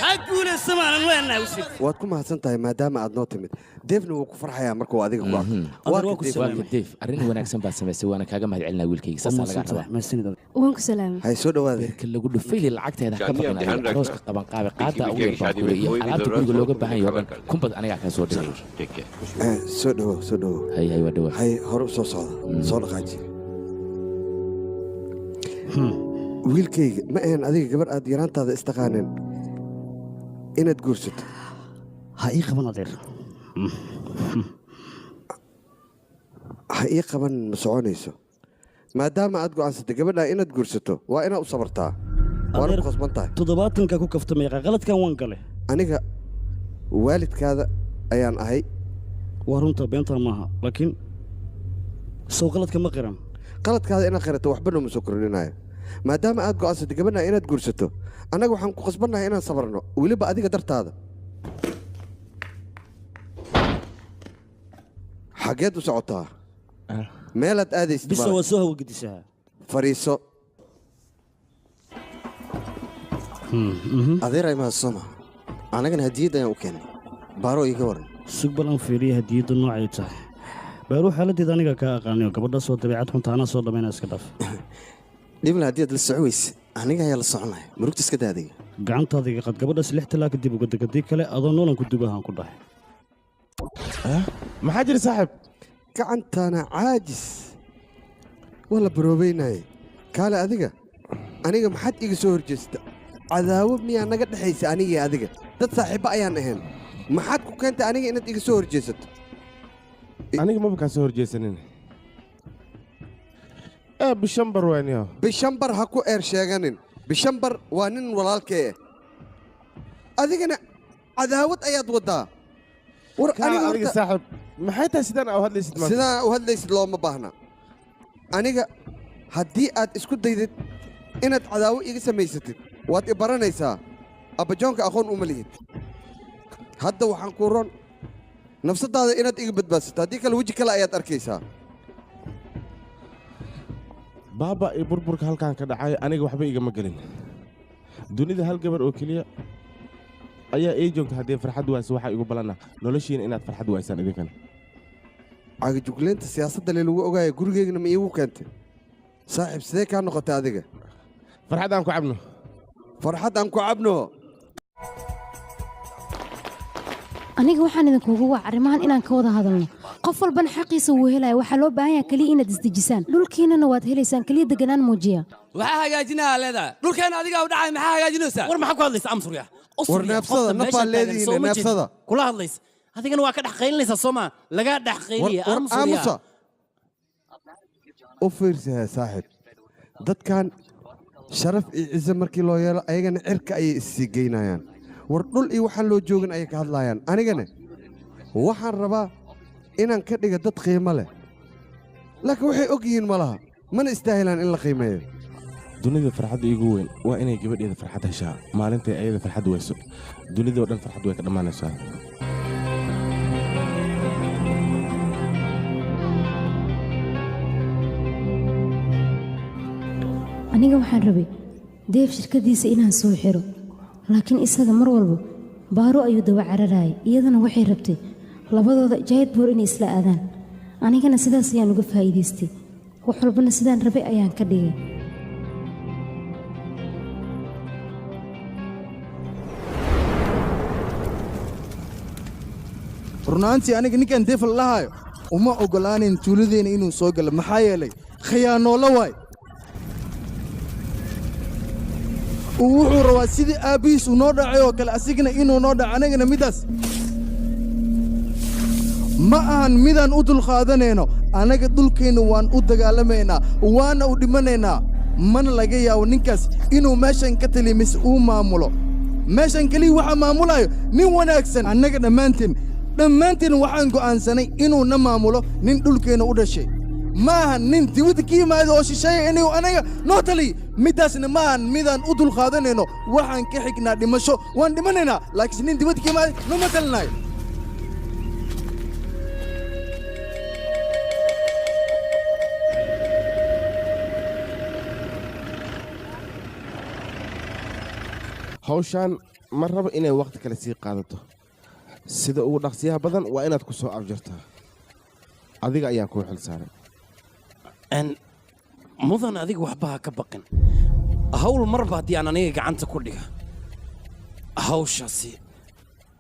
ha guulaysto maanan leenahay wasiir. Waad ku mahadsan tahay maadaama aad noo timid. Deefna wuu ku farxayaa markuu adiga ku arko. Waa ka Deef. Waa ka Deef, arrin wanaagsan baad samaysay, waana kaaga mahad celinaa wiilkayga, saasaa lagaa rabaa. Waan ku salaamay. Hay soo dhawaada. Beerka lagu dhufayli lacagteeda ha ka baqin adiga, arooska qaban qaabe qaada ugu yar baan kule iyo alaabta guriga looga baahan yahay oo dhan kunbad anigaa kaa soo dhigay. Soo dhawow, soo dhawow. Hay hay, waa dhawaa. Hay, hore u soo socda, soo dhaqaaji. Wiilkayga, ma ahan adiga gabar aad yaraantaada istaqaaneen inaad guursato. Ha ii qaban adeer. Ha ii qaban ma soconayso. Maadaama aad go'aansatay gabadha inaad guursato, waa inaad u sabartaa, waana ku khasban tahay. 70-ka ku kaftamay, qaladkan waan galay. Aniga waalidkaada ayaan ahay. Waa runta, beentaa maaha, laakiin sow qaladka ma qiran. Qaladkaada inaad qirato waxba nooma soo kordhinayo. Maadaama aad go'aansatay gabadha inaad guursato, annaga waxaan ku khasbannahay inaan sabarno, weliba adiga dartaada. Xageed u socotaa? Meelaad aadaysid Bisa male. waa soo hawagedisaa. Fadhiiso. Adeer ay mahadsoma, anagana hadiyad ayaan u keenay. Baaro, iiga waran. Sug bal aan fiiriya hadiyadda noocay tahay. Baaruu, xaaladdeeda aniga kaa aqaanayo, gabadhaas oo dabeecad xunta anaa soo dhammayna, iska dhaaf. Dhibla, haddii aad la soco weyse, aniga ayaa la soconaya. Murugta iska daa adiga. Gacantaada iga qad, gabadhaas 6 talaa kadib uga deg, haddii kale adoo noolan ku dubahaan ku dhahay. Maxaa jira saaxiib? Gacantana caajis waa la baroobeynaaye. Kaale adiga, aniga maxaad iga soo horjeesta? Cadaawad miyaa naga dhexaysa aniga iyo adiga? Dad saaxiibbo ayaan ahayn. Maxaad ku keentay aniga inaad iga soo horjeesato? Aniga maba kaa soo horjeesanin ee Bishambar wayniyo. Bishambar ha ku eer sheeganin. Bishambar waa nin walaalkee ah, adigana cadaawad ayaad waddaa. War Kaa aniga adiga saaxiib, maxay tahay sidaan aa u hadlaysid maanta? Sidaan u hadlaysid looma baahna. Aniga haddii aad isku daydid inaad cadaawo iga samaysatid, waad i baranaysaa. Abbajoonka aqoon uma lihid. Hadda waxaan kuu ron nafsadaada inaad iga badbaadsato, haddii kale weji kale ayaad arkaysaa. Baaba iyo burburka halkan ka dhacay aniga waxba igama gelin. Dunida hal gabar oo keliya ayaa ii joogta. Haddii farxad waayso, waxaa igu balana noloshiina inaad farxad waaysaan idinkana. Cagajugleynta siyaasadda le lagu ogaaya gurigeygana ma iigu keentay? Saaxiib, sidee kaa noqotay adiga? Farxad aan ku cabno. Farxad aan ku cabno. Aniga waxaan idinkuugu wac arrimahan inaan ka wada hadalno. Qof walbana xaqiisa wuu helaya. Waxaa loo baahan yahay keliya inaad isdejisaan, dhulkiinana waad helaysaan. Keliya deganaan muujiya. Waxaa hagaajinahaa leedahay dhulkeena adigaa u dhacay, maxaa hagaajinaysaa? War maxaa ku hadlaysa amsurya? War neefsada, nafaa leedihiin, neefsada. Kula hadlaysa adigana waa ka dhex qaylinaysaa, soo maa lagaa dhex qayliya. War amsurya. Aamusa, u fiirsahe saaxiib. Dadkan sharaf iyo ciise markii loo yeelo, ayagana cirka ayay issii geynayaan. War dhul iyo waxaan loo joogin ayay ka hadlaayaan. Anigana waxaan rabaa inaan ka dhiga dad qiimo leh, laakiin waxay og yihiin ma laha, mana istaahilaan in la qiimeeyo. Dunida farxadda iigu weyn waa inay gabadheeda farxad heshaa. Maalintay ayada farxad wayso, dunidoo dhan farxad way ka dhammaanaysaa. Aniga waxaan rabay Deef shirkadiisa inaan soo xiro, laakiin isaga mar walba Baaro ayuu daba cararayay, iyadana waxay rabtay labadooda Jaydbuur inay isla aadaan. Anigana sidaas ayaan uga faa'iidaystay, wax walbana sidaan rabay ayaan ka dhigay. Runaantii aniga ninkan Deefal lahaayo uma oggolaanin tuuladeenna inuu soo galo, maxaa yeelay khiyaanoola waay. Uu wuxuu rabaa sidii aabbihiis uu noo dhacay oo kale asigana inuu noo dhaco. Anagana middaas ma ahan midaan u dulqaadanayno. Annaga dhulkeenna waan u dagaalamaynaa, waana u dhimanaynaa. Mana laga yaabo ninkaas inuu meeshan ka taliyo mise uu maamulo meeshan. Keliya waxaa maamulayo nin wanaagsan. Annaga dhammaanteen dhammaanteen waxaan go'aansanay inuu na maamulo nin dhulkeenna u dhashay, ma ahan nin dibadda ka yimaado oo shisheeya inuu anaga noo taliyo. Middaasna ma ahan midaan u dulqaadanayno. Waxaan ka xignaa dhimasho, waan dhimanaynaa, laakiinse nin dibadda ka yimaado nooma talinayo. Hawshaan ma rabo inay waqti kale sii qaadato. Sida ugu dhaqsiyaha badan waa inaad ku soo afjartaa. Adiga ayaan kuu xil saaray. Mudan adiga waxba ha ka baqin. Hawl marba haddii aan aniga gacanta ku dhiga, hawshaasi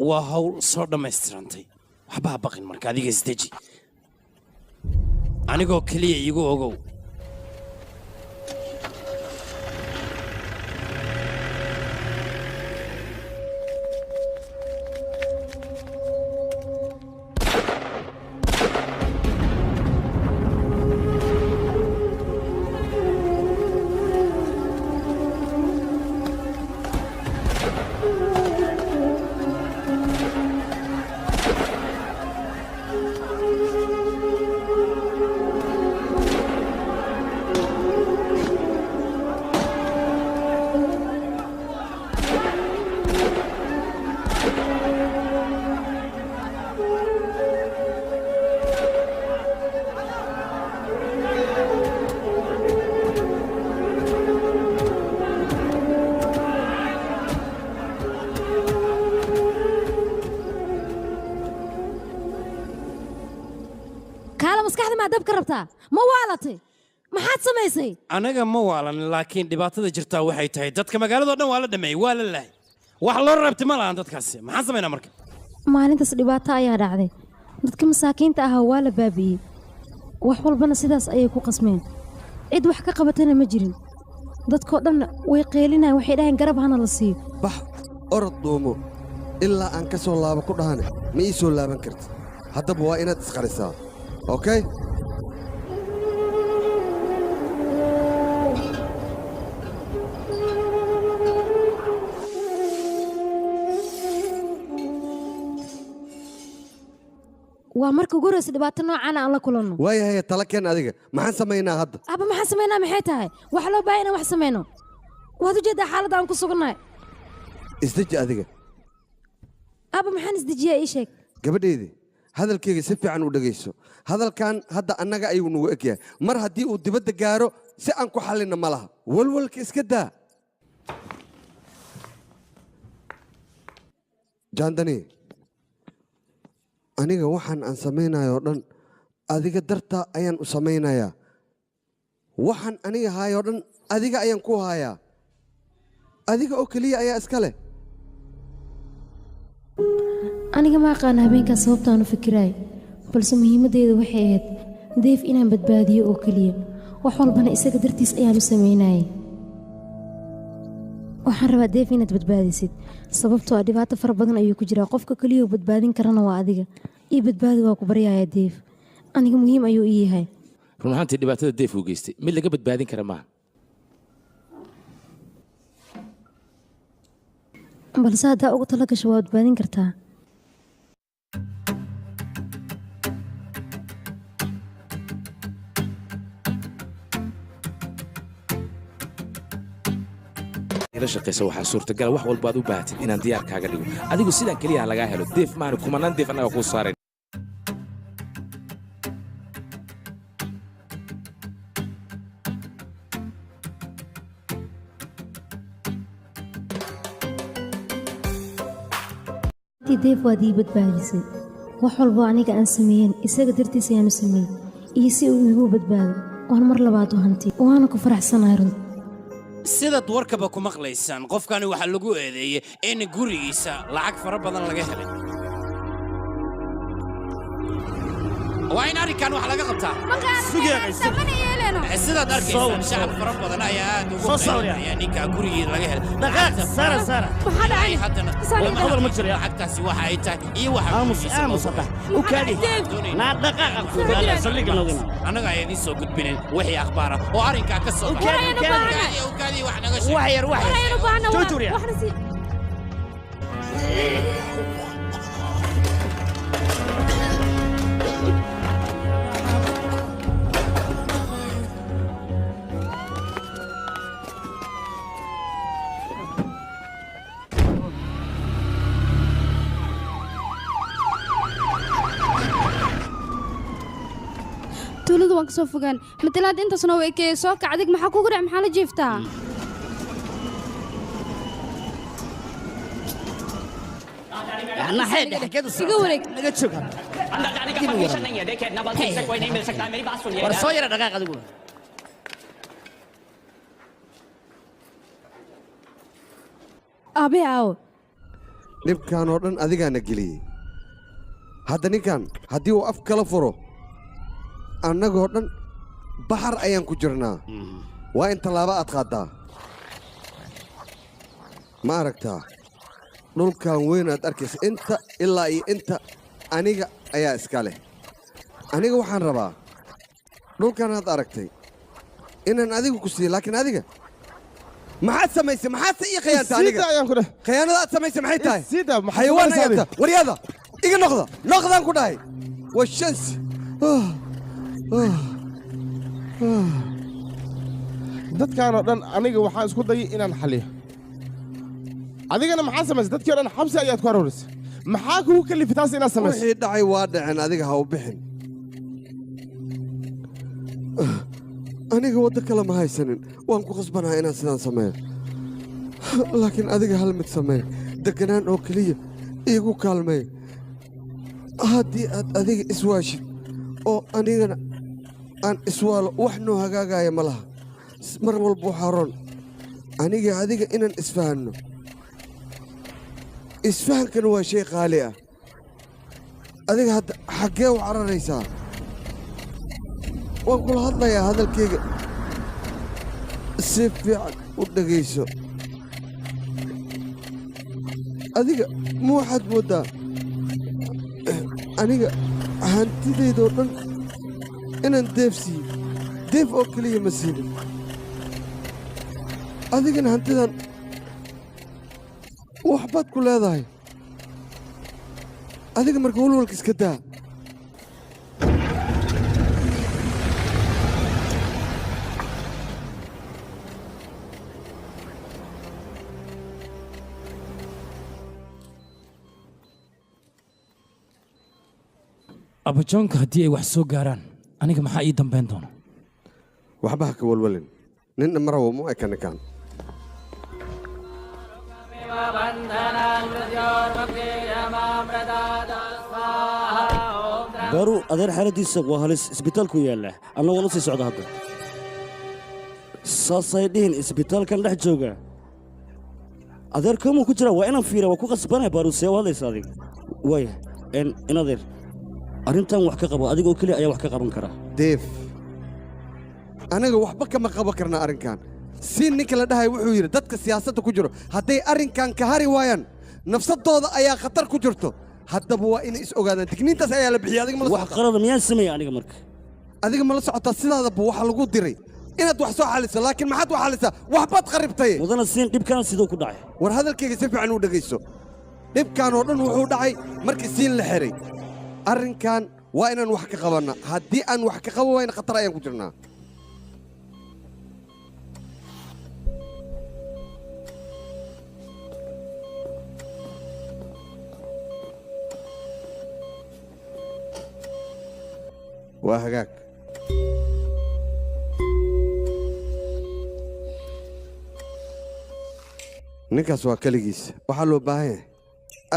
waa hawl soo dhammaystirantay. Waxba ha baqin marka adiga isdeji. Anigoo keliya iigu ogow. Kaala maskaxda maa dab ka rabtaa? Ma waalatay? Maxaad samaysay? Anaga ma waalan, laakiin dhibaatada jirtaa waxay tahay dadka magaalada oo dhan waa la dhameeyey, waa la laayay. Wax loo reebtay ma lahan dadkaasi. Maxaan samaynaa marka? Maalintaas dhibaato ayaa dhacday. Dadka masaakiinta ahaa waa la baabi'iyey. Wax walbana sidaas ayay ku qasmeen. Cid wax ka qabatana ma jirin. Dadkoo dhanna way qeelinayaan, waxay dhaheen garab hana la siiyo. Bax orod duumo ilaa aan ka soo laabo ku dhahane ma ii soo laaban kartid. Haddaba waa inaad isqarisaa. Okay? Waa marka ugu horreysa dhibaato noocan aan la kulanno. Waayahay, tala keen adiga. Maxaan samaynaa hadda? Abba, maxaan samaynaa maxay tahay? Waxa loo baahan inaan wax samayno. Waad u jeedaa xaaladda aan ku sugannahay. Isdeji adiga. Abba, maxaan isdejiyaa ii sheeg. Gabadhaydii, hadalkayga si fiican u dhegayso. Hadalkan hadda annaga ayuu nagu eg yahay. Mar haddii uu dibadda gaaro si aan ku xallinna ma laha. Walwalka iska daa. Jaandani, aniga waxaan aan samaynayo oo dhan adiga dartaa ayaan u samaynayaa. Waxaan aniga haayoo dhan adiga ayaan ku haayaa. Adiga oo keliya ayaa iska leh. Aniga ma aqaan habeenkaas sababta aan u fikiraay, balse muhiimadeyda waxay ahayd Deef inaan badbaadiyo oo keliya. Wax walbana isaga dartiis ayaan u samaynayay. Waxaan rabaa Deef inaad badbaadisid, sababtoo ah dhibaato fara badan ayuu ku jiraa. Qofka keliya oo badbaadin karana waa adiga. Ii badbaadi waa ku baryaaya Deef. Aniga muhiim ayuu ii yahay. Run ahaantii dhibaatada Deef uu geystay mid laga badbaadin kara maaha. Balse haddaa ugu tala gasho waa badbaadin kartaa. La shaqeysa waxaa suurtagal wax walba aad u baahatid inaan diyaar kaaga dhigo. Adigu sidaan keliya lagaa helo. Deef maana kumanaan Deef annaga kuu saareen. Deef waad ii badbaadisay. Wax walbo aniga aan sameeyeen isaga dartiis ayaan u sameeyey, iyo si uu iigu badbaado waan mar labaad u hantay, waana ku faraxsanahay runtii. Sidaad warkaba ku maqlaysaan, qofkani waxaa lagu eedeeyey in gurigiisa lacag fara badan laga helay. Waa in arrinkan wax laga qabtaa. Sidaad arkaysaan, shacab fara badan ayaa aad ugu qaylinaya ninka gurigii laga helay. Dhaqaaq, Sara, Sara. Haddana Hadal ma jiro. lacagtaasi waxa ay tahay iyo waxa Aamus, aamus hadda. U kaadi. Naa dhaqaaqa ku saldhigga noogu imaan. Annaga ayaa idiin soo gudbinayn wixii akhbaar ah oo arrinkaa ka soo U kaadi, u kaadi. U kaadi, wax naga sheeg. Wax yar, wax yar. Jooji, Tuuladu waan ka soo fogaan. Matalaad intaasna way kee soo kac adig maxaa kugu dhac maxaa la jiiftaa? Naxee, xageed u Iga wareeg. Naga joog hadda. अंदर जाने का परमिशन नहीं है। देखिए नवल सिंह से कोई नहीं मिल सकता है, मेरी बात सुनिए। War soo yara dhaqaaq adiguna. Aabe aawo? Dhibkan oo dhan adigaana geliyey. Hadda ninkan haddii uu af kala furo, annagoo dhan baxar ayaan ku jirnaa. Waa in tallaabo aad qaaddaa. Ma aragtaa dhulkan weyn aad arkaysa, inta ilaa iyo inta aniga ayaa iska leh. Aniga waxaan rabaa dhulkan aad aragtay inaan adiga ku siiyo, laakiin adiga maxaad samaysay? Maxaad se ii khiyaantay aniga? Isiida ayaan ku dheh. Khiyaanada aad samaysay maxay tahay? Isiida, maxaad Xayawaan samaysay ayaad adiga? tahay. Waryada iga noqda, noqdaan ku dhahay. Waa shans. Dadkaan oo dhan aniga waxaan isku dayay inaan xaliyo. Adigana maxaa samaysay? Dadkii oo dhan xabsi ayaad ku aruurisay. Maxaa kugu kalifay taas inaad samayso? Wixii dhacay waa dhaceen, adiga ha u bixin. Aniga waddo kale ma haysanin, waan ku khasbanahay inaan sidaan sameeyo. Laakiin adiga hal mid sameey, deganaan oo keliya iigu kaalmeey. Haddii aad adiga iswaashid oo anigana aan iswaalo, wax noo hagaagaya ma laha. Mar walba waxaa roon aniga adiga inaan isfahanno. Isfahankana waa shay qaali ah. Adiga hadda xaggee u cararaysaa? Waan kula hadlayaa, hadalkayga si fiican u dhegayso. Adiga ma waxaad mooddaa aniga hantidaydoo dhan inaan deef siiyo? Deef oo keliya ma siinin. Adigana hantidan waxbaad ku leedahay. Adiga marka walwalka iska daa. Abajoonka haddii ay wax soo gaaraan, aniga maxaa ii dambayn doona? Waxba ha ka walwalin, ninna marawo mu eka ninkaan. Baaru, adeer xaaladiisa waa halis, isbitaalku yaalla, anna waan u sii socda hadda. Saasay dhihin, isbitaalkan dhex jooga adeer koomuu ku jira, waa inaan fiira, waa ku qasbanaya. Baaru, see u hadlaysa adiga? Waaya in adeer arrintan wax ka qabo, adiga oo keliya ayaa wax ka qaban kara. Deef, aniga waxba kama qaban karna arrinkan. Si ninka la dhahay wuxuu yidhi dadka siyaasadda ku jiro hadday arrinkan ka hari waayaan, nafsadooda ayaa khatar ku jirto. Haddaba waa inay is ogaadaan. Digniintaas ayaa la bixiyay. Adiga ma la Wax socotaa? Qalada miyaan sameeyey aniga marka? Adiga ma la socotaa? Sidaadaba waxaa lagu diray inaad wax soo xaliso, laakiin maxaad wax xalisaa? Waxbaad qaribtay. Mudana siin, dhibkan siduu ku dhacay? War hadalkayga si fiican u dhegayso. Dhibkan oo dhan wuxuu dhacay markii siin la xiray. Arrinkan waa inaan wax ka qabanna. Haddii aan wax ka qaban wayna, khatar ayaan ku jirnaa. Waa hagaag. Ninkaas waa keligiis. Waxaa loo baahan yahay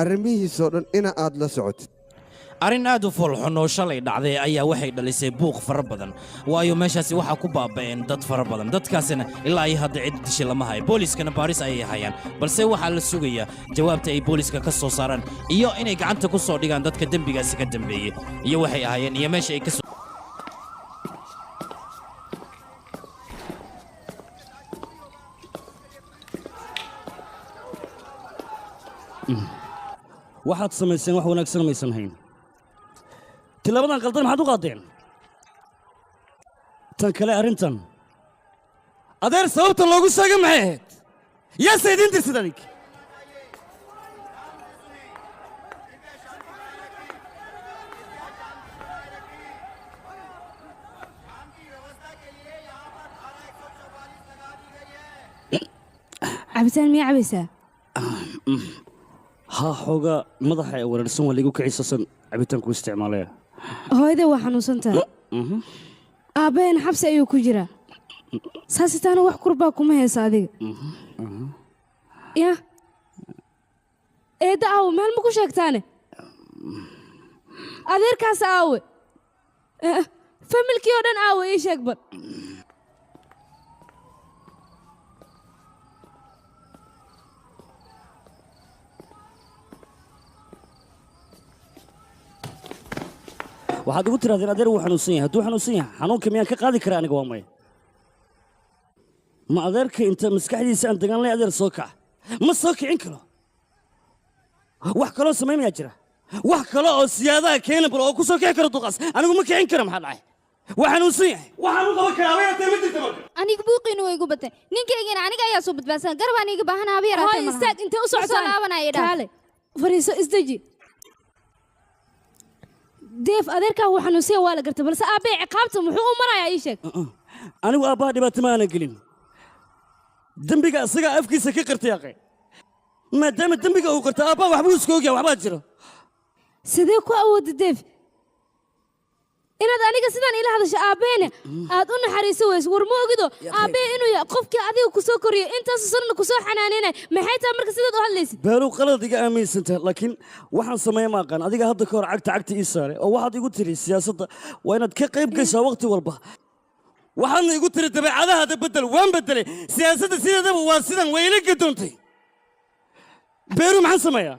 arrimihiisoo dhan ina aad la socotid. Arrin aad u foolxun oo shalay dhacday ayaa waxay dhalisay buuq fara badan, waayo meeshaasi waxaa ku baaba'een dad fara badan. Dadkaasina ilaa iyo hadda cid dishay lama hayo, booliiskana baaris ayay hayaan, balse waxaa la sugayaa jawaabta ay booliiska ka soo saaraan iyo inay gacanta ku soo dhigaan dadka dembigaasi ka dambeeyey iyo waxay ahaayeen iyo meesha ay ka soo Waxaad samayseen wax wanaagsan maysan hayn. Tilaabadan qaldan maxaad u qaadeen? Tan kale, arrintan adeer sababta loogu sheegay maxay ahayd? Yaase idiin dirsid adig? Cabitaan miyaa cabaysaa? Haa, xoogaa madaxa ee wareersan waa liigu kicisasan cabitaanku isticmaalaya. Hooyada waa xanuunsan tahay, aabbaheen xabsi ayuu ku jiraa. Saasitaana wax kurbaa kuma haysa adiga. Ya Eedda aawe, meel ma ku sheegtaane? Adeerkaas aawe? Familkii oo dhan aawe, ii sheeg bal. Waxaad ugu tirahdeen adeer wuu xanuunsan yahay. Hadduu xanuunsan yahay, xanuunka miyaan ka qaadi karaa aniga? Waa maya. Ma adeerka inta maskaxdiisa aan degaan lay adeer soo kaca? Ma soo kicin karo. Wax kaloo samaynayaa jira, wax kale oo siyaadaha keena bal oo ku soo kici karo duqaas. Anigu ma kicin kara. Maxaa dhacay? Waa xanuunsan yahay, waxaan u qaban karaa abayatee ma jirta marka. Aniga buuqiina way igu batay, ninkaygana aniga ayaa soo badbaadsan, garbaan iga baahan haba yaraatee. Hooy, istaag, intee u socotaan? Laabanaya idhaa. Kaale fariiso, isdeji. Deef, adeerkaa wuu xanuunsan yahay, waa la gartay, balse aabbee ciqaabta muxuu u marayaa? Ii sheeg. Anigu aabbaha dhibaato ma aanan gelin. Dembiga isagaa afkiisa ka qirtay aqay. Maadaama dembiga uu qirtay, aabbaha waxbuu iska ogyahay, waxbaa jiro. Sidee ku awoodda, Deef, inaad aniga sidaan ila hadasho, aabbeena aad u naxariiso weyso? War ma ogido aabbee inuu yahay qofkii adiga ku soo koriyey, intaasu sanana ku soo xanaanaynay? Maxay tahay marka sidaad u hadlaysid? Baaru, qalad iga aaminsantahay, laakiin waxaan sameeya ma aqaan. Adiga hadda ka hor cagta cagta ii saaray oo waxaad igu tiri siyaasadda waa inaad ka qayb gashaa waqti walba. Waxaadna igu tiri dabeecadahaada beddel. Waan beddelay. Siyaasadda sideedaba waa sidan, way ila gadoontay. Beeru, maxaan sameeyaa?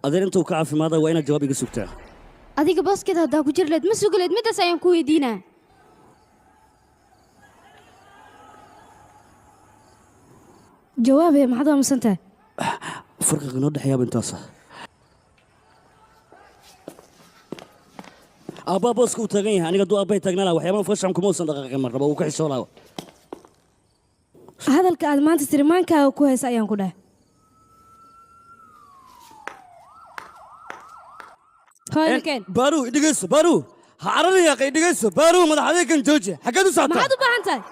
Adeer intuu ka caafimaada waa inaad jawaab iga sugtaa. Adiga booskeeda haddaa ku jir leed, ma sugi leed? Middaas ayaan ku weydiinaa. Jawaabee, maxaad u aamusan tahay? Farqiga inoo dhexeeyaaba intaasa. Aabbaa booska uu taagan yahay. Aniga hadduu aabbahay taagnaa lahaa, waxyaabahan fashan kuma uusan dhaqaaqin marnaba, uu ka xisoo lahaa. Hadalka aad maanta tiri maankaaga ku haysa ayaan ku dhahay. Hooyakeen. Baaru, dhegeyso. Baaru, ha cararin yaaqay, dhegeyso. Baaru, madax adeegan jooji. Xaggeed u socotaa? Maxaad u baahan tahay?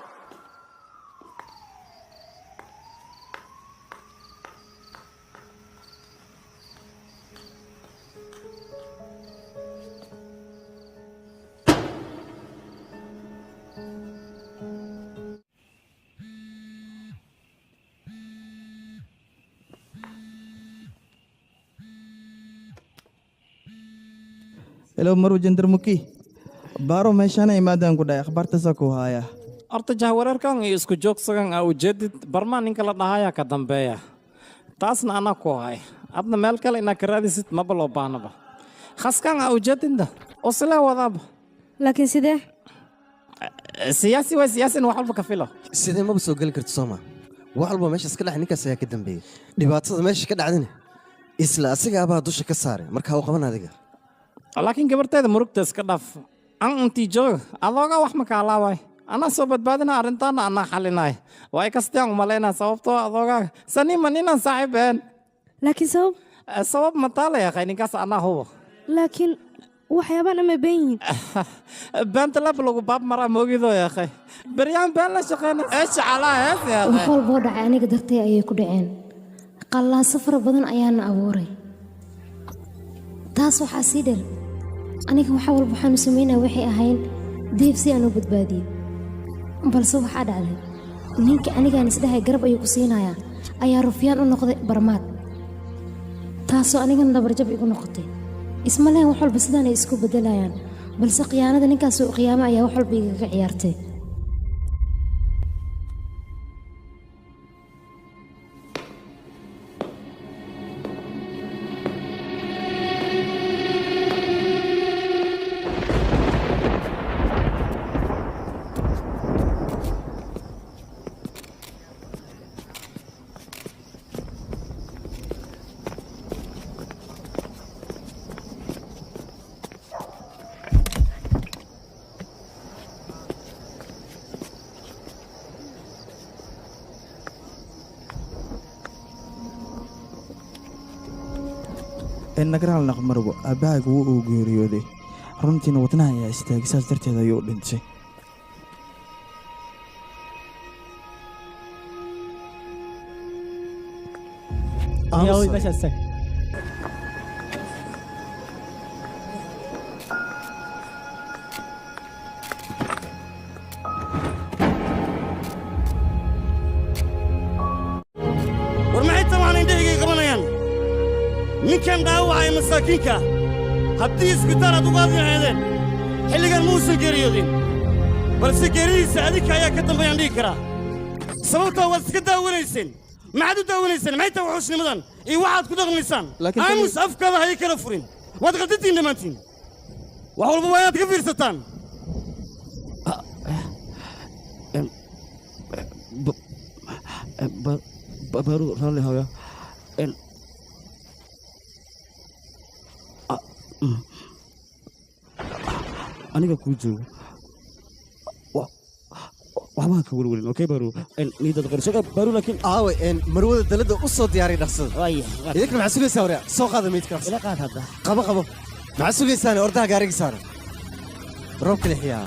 Hello, Marwo Jandarmuki. Baaro meeshaana imaadaan ku dhahay, akhbaartaasaa ku haaya. Horta jahwareerkan iyo isku joogsagan aa ujeedid, barmaa ninka la dhahayaa ka dambeeya, taasna anaa ku hay. Adna meel kale inaa ka raadisid maba loo baahnaba. Khaskan aa ujeedinda oo silee wadaaba. Laakiin sidee? Siyaasi waay, siyaasin wax walba ka filo. Sidee maba soo geli karto sooma? Wax walba meeshaas ka dhacay ninkaas ayaa ka dambeeyey. Dhibaatada meesha ka dhacdina isla asiga abaa dusha ka saaray, marka u qaban adiga. Laakiin gabarteeda murugta iska dhaaf. An intii joog adoogaa wax ma kaalaaway, anaa soo badbaadina arrintaana, anaa xalinay. Waa kastayaan umalaynaa, sababtoo adoogaa sanima ninaan saaxiib een. Laakiin sabab? Sabab mataa la yaqay, ninkaas anaa hubo. Laakiin waxyaabaan ama been yihiin? Beenta lab lagu baab maraa moogidoo yaqay. Beryaan been la shaqeyna eesha calaa hees Wax yaqay. walboo dhacay aniga dartay ayay ku dhaceen. Qallaaso fara badan ayaana abuuray. Taas waxaa sii dheer, aniga waxa walba waxaanu samaynaya waxay ahayn Deef si aan u badbaadiyo, balse waxaa dhacday ninka anigaan isdhahay garab ayuu ku siinayaa ayaa rufyaan u noqday barmaad, taasoo anigana dhabarjab igu noqotay. Isma lehen wax walba sidaan ay isku beddelayaan, balse khiyaanada ninkaas uu khiyaamo ayaa wax walba igaga ciyaartay. Nagraal naqmarwo, aabbahaaga wuu uu geeriyooday. Runtiina wadnaha ayaa istaagay, saas darteed ayuu u dhintay. Aamus, meeshaas istaag. Ninkan dhaawacaya masaakiinka ah haddii isbitaal aad uga adnaceedeen xilligan muusan geeriyoodin, balse geeridiisa adinka ayaa ka dambeeyaan dhihi karaa. Sababtoo waad iska daawanayseen. Maxaad u daawanayseen? Maxay tahay wuxuusnimadan iyo waxaad ku dhaqmaysaan? Aamus, afkaada ha ii kala furin. Waad qaldantiin dhammaantiin. Wax walba waa inaad ka fiirsataan. Baru raalli hooyo. Aniga kuu joogo, waxba ha ka welwelin. Okay Baru, niidad qarisho Baru, laakiin aawe marwada dalada u soo diyaariy dhaqsada. Idinkana maxaa sugaysaa? Waryaa, soo qaada meydka. Ila qaad hadda. Qabo, qabo. Maxaa sugaysaan? Ordaha gaariga saara, roobka lexiyaa.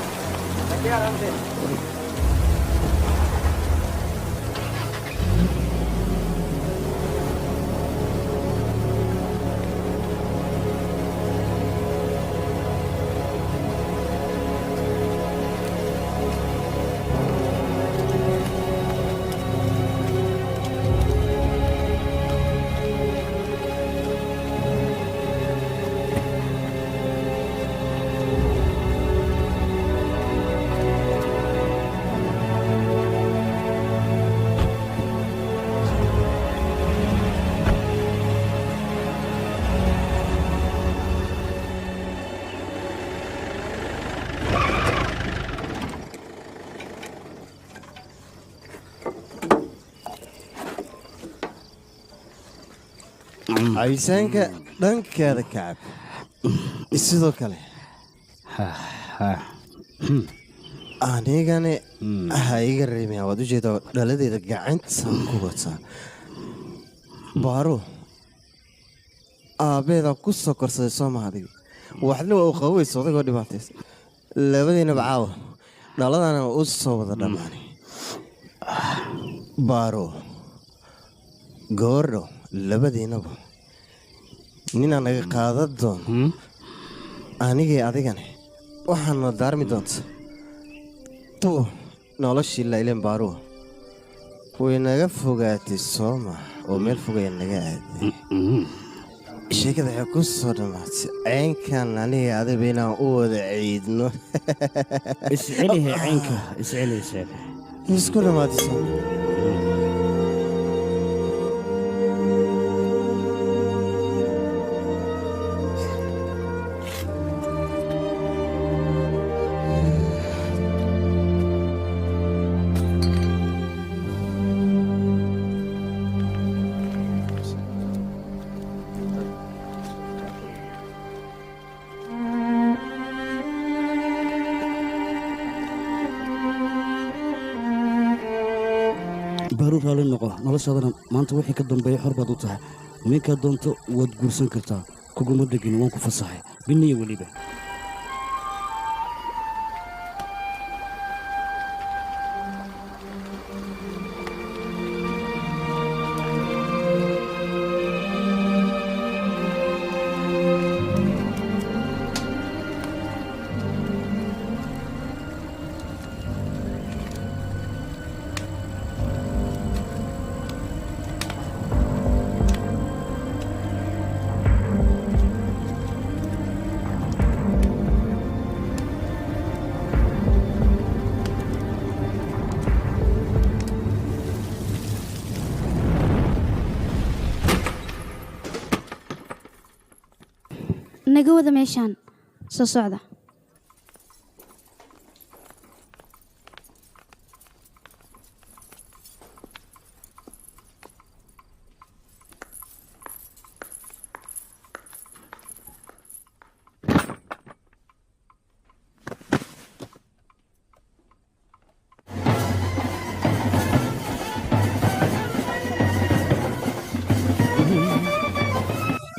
Cabisaanka dhankeeda kacab sidoo kale anigani ha iga reebaya. Waad ujeedaa, dhaladeeda gacantaan ku wataa. Baaro, aabbeedaa ku soo korsaday soo maha? Adiga waxna waa u qabaysa odagoo dhibaataysa. Labadiinaba caawa dhaladana u soo wada dhammaanay. Baaro, goordhow labadiinaba ninaa naga qaadan doono. Anigii adigani waxaana daarmi doonta tu noloshii lailen. Baaruwa way naga fogaatay sooma? Oo meel fogaya naga aaday. Sheekada waxay ku soo dhammaatay ceynkan aniga adiba inaan u wada ciidno. Iscelihe ceynka, isceli, isceli. Isku dhammaatay sooma? Baru, raalli noqo. Noloshaadana maanta wixii ka dambeeya xor baad u tahay. Ninkaad doonto waad guursan kartaa. Kuguma dhegin, waan ku fasaxay biniya weliba. Naga wada meeshaan, soo socda.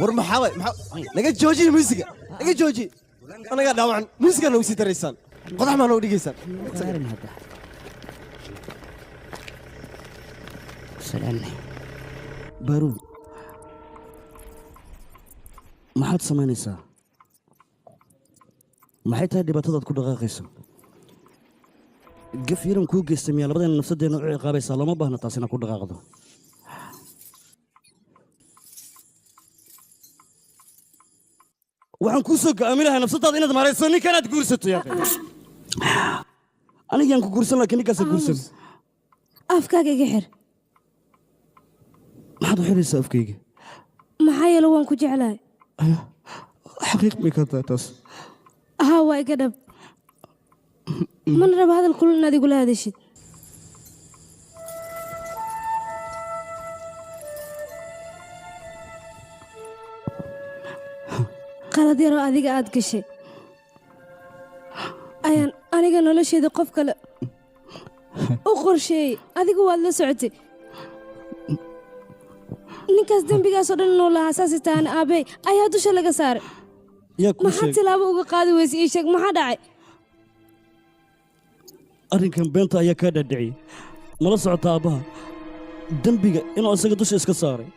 War maxaa waay? Maxaa naga joojiya muusiga, naga jooji. Anagaa dhaawacan, muusigaa noogu sii daraysaan, qodax maa noogu dhigaysaan. Baru, maxaad samaynaysaa? Maxay tahay dhibaatadaad ku dhaqaaqayso? Gaf yaran kuu geystay miyaa labadeena nafsadeenna u ciqaabaysaa? Looma baahna taas inaad ku dhaqaaqdo. Waxaan kuu soo go'aamin lahaa nafsadaada inaad maarayso ninkan aad guursato yaa. Anigaan ku guursan laakiin ninkaasa guursan. Afkaaga iga xir. Maxaad u xiraysaa afkayga? Maxaa yeele waan ku jeclahay. Xaqiiq bay ka tahay taas? Haa, waa iga dhab. Mana raba hadal kulul inaad igula hadashid. Qalad yaroo adiga aad gashay ayaan aniga nolosheeda qof kale u qorsheeyey. Adigu waad la socotay ninkaas dembigaasoo dhan inuu lahaa, saasi taana aabey ayaa dusha laga saaray. Yaa kuu Maxaa sheegay? tilaabo uga qaadi weyse? Ii sheeg, maxaa dhacay? Arrinkan beenta ayaa kaa dhaadhiciyey. Mala socota aabbaha dembiga inuu isaga dusha iska saaray?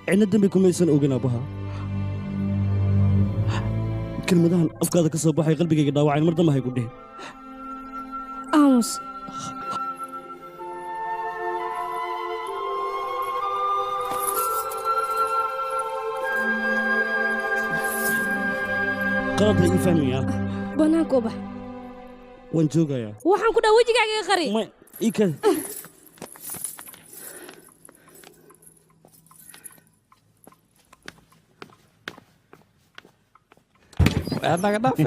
Cidna dembi kumaysan ogin aabbaha. Kelmadahan afkaada ka soo baxay qalbigayga dhaawacayn, mar dambe haygu dhihin. Aamus. Qalad ha ii fahmayaa. Bannaanka u bax. Waan joogayaa. Waxaan ku dhaha wejigaaga iga qari. Ii kale. Naga dhaafay.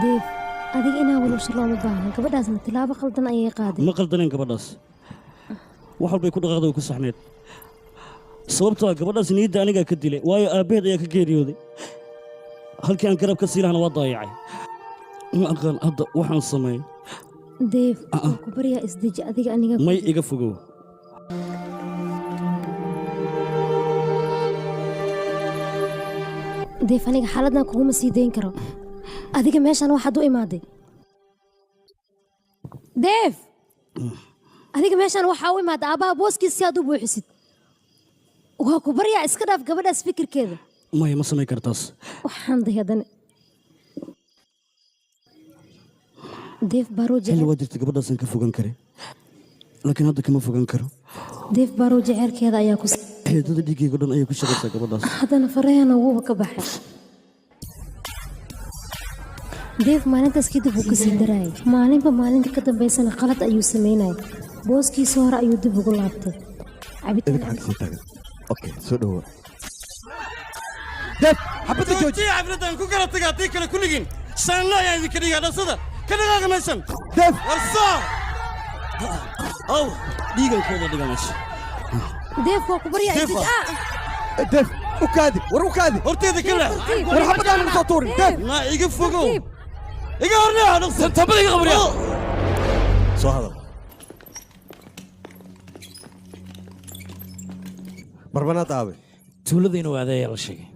Deef, adiga inaa walwasho looma baahna. Gabadhaasna tilaabo khaldan ayay qaaday. Ma qaldaneen gabadhaas. Wax walbay ku dhaqaaqday way ku saxneed, sababtoo ah gabadhaas niyadda anigaa ka dilay, waayo aabbaheed ayaa ka geeriyooday. Halkii aan garab ka sii lahana waa daayacay. Ma aqaan hadda waxaan sameeyey. Deef, waan ku baryaa, isdeji adiga aniga. May, iga fogow. Deef, aniga xaaladdan kuguma sii dayn karo. Adiga meeshaan waxaad u imaaday, Deef, adiga meeshaan waxaa u imaaday aabbaha booskiisa si aad u buuxisid. Waa ku baryaa, iska dhaaf gabadhaas fikirkeeda. Maya, ma samayn kartaas. Waxaan day haddana Deef Baruu Xilli jecel waa jirta gabadhaasaan ka fogan karay, laakiin hadda kama fogan karo. Deef Baruu jecelkeeda ayaa ku Xididdada dhiiggayga dhan ayay ku shaqaysaa gabadhaas. Haddana farahana wuuba ka baxay. Deef maalintaas kadib wuu kasii daraayay. Maalinba maalinta ka dambaysana qalad ayuu samaynayay. Booskiisa hore ayuu dib ugu laabtay cabitaan. Idinka xagga sii taagan. Okay, soo dhawoa. Deb, xabadda jooji. Xafladdan ku kala taga, haddii kale kulligiin shaanla ayaan idinka dhigaa. Dhasada ka dhaqaaqa meeshan. Deb. Warsaa aw dhiigan kooda dhiga meesha. Deef, waa ku baryaa. Deef. Isdij. Deb, u kaadi, war u kaadi. Horteeda ka leex. War xabadaan ugu soo tuurin, Deb. Na iga fogow, iga horleexa, dhaqso tabada iga qabriya. Soo hadal. Barbanaad aabe. Tuulada inuu aaday ayaa la sheegay.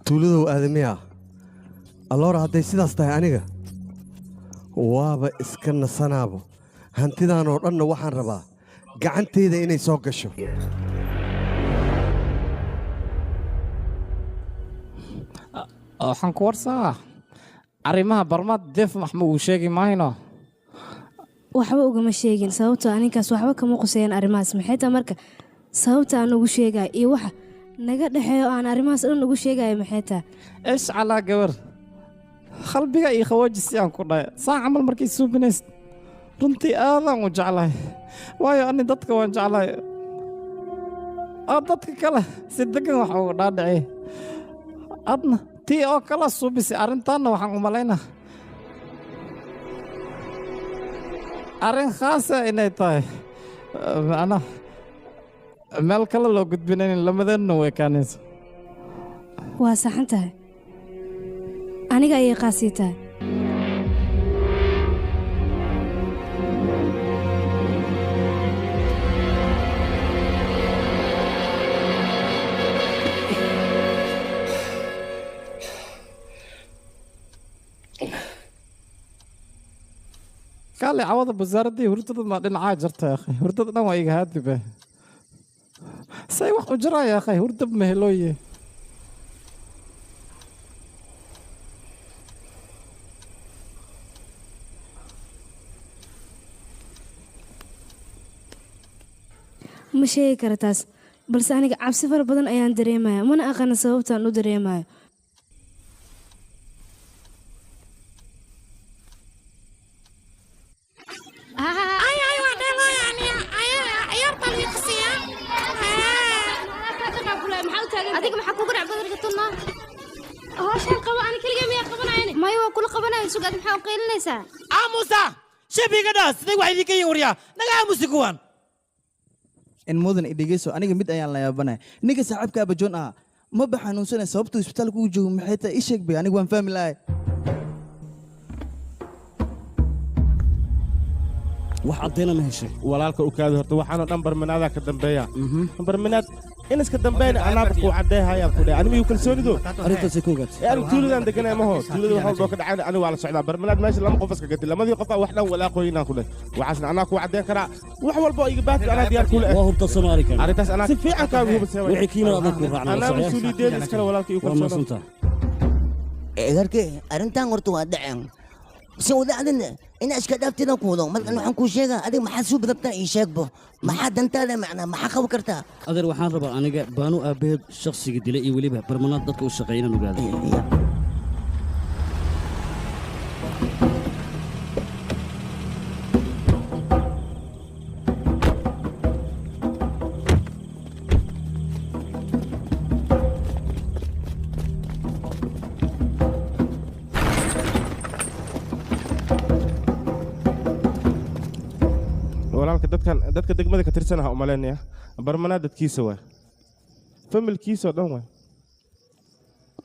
Tuuladow aadamiya. Alloora, hadday sidaas tahay aniga waaba iska nasanaabo. Hantidan oo dhanna waxaan rabaa gacantayda inay soo gasho. Waxaan ku warsaa arrimaha barmaad. Deef maxma uu sheegi maayno? Waxba ugama sheegin, sababtoo ah ninkaas waxba kama quseeyaan arrimahaas. Maxay tahay marka sababta aan ugu sheegaya iyo waxa naga dhexeeyo aan arrimahaas dhan ugu sheegaya maxay tahay? Ish calaa gabar, qalbiga iyo khawaajisi aan ku dhahay saa camal markay suubinaysid. Runtii aadaan u jeclahay, waayo ani dadka waan jeclahay oo dadka kale si degan wax uga dhaadhiciy. Adna tii oo kala suubisay arrintaanna waxaan u malaynaa arrin khaasa inay tahay, macnaha meel kale loo gudbinayn, lamadeenna way kaanayso. Waa saxan tahay, aniga ayay qaasii tahay. Kaale cawada wasaaradii hurdada ma dhinacaa jirta ya akhi, hurdada dhan waa iga haadibe. Say wax u jiraa ya akhi, hurdab ma helooye. Ma sheegi kara taas, balse aniga cabsi fara badan ayaan dareemaya, mana aqaana sababtaan u dareemayo. Ay ay, waa dheelaya aniga. Ay ciyaarta lii qasiya. Adiga maxaa kugu dhac badarka tunaa? Hawshan qabo, ani keligay miyaa qabanayani? Maya, waa kula qabanaya. Sug, ad maxaa u qaylinaysaa? Aamusa, shabiga dhaas sidee wax idinka yihiin? Waryaa, naga aamusi kuwan. In mudan idhegeyso, aniga mid ayaan la yaabanaya. Ninka saaxiibka abajoon ah ma ba xanuunsanay? Sababtuu isbitaalka ugu joogo maxay tahay? Ii sheeg bay, aniga waan fahmi lahay. Wax caddayna ma heshay? Walaalka, u kaadi horta. Waxaanoo dhan barminaadaa ka dambeeya. Barminaad in iska dambeyn anaaba kuu caddeehayaan ku dheh. Anigu iyu kalsoonido. Arrintaasay ku ogaatay. Ee anigu tuuladaan deganay maho, tuulada wax walboo ka dhacayna anigu waa la socdaa. Barminaad meesha lama qof iska gadi, lamadii qof wax dhan walaaqooyinaan ku dheh. Waxaasna anaa kuu caddeyn karaa. Wax walbo iga baahti anaa diyaar kula eh. Waa hubta Soomaali kan. Arrintaas anaa si fiican kaaga hubisay. Wixii kiina adan ku raacna. Anaa mas-uuliyadeeda iskale, walaalka, iyu Waa kalsoonaan. mahadsantahay. Egarke, arrintan horta waa dhaceen si wadacdin ina iska dhaaftidan ku wado. Markan waxaan kuu sheegaa, adiga maxaa suu badabtaa? Ii sheegbo, maxaa dantaada macnaa, maxaa qaban kartaa? Adeer, waxaan rabaa aniga Baanu aabbaheed shakhsiga dilay iyo weliba barmanaad dadka u shaqeeya inaan ogaado. Walaalka, dadkan dadka degmada ka tirsanaha u malaynaya. Barmanaad dadkiisa waay, familkiisa oo dhan waay.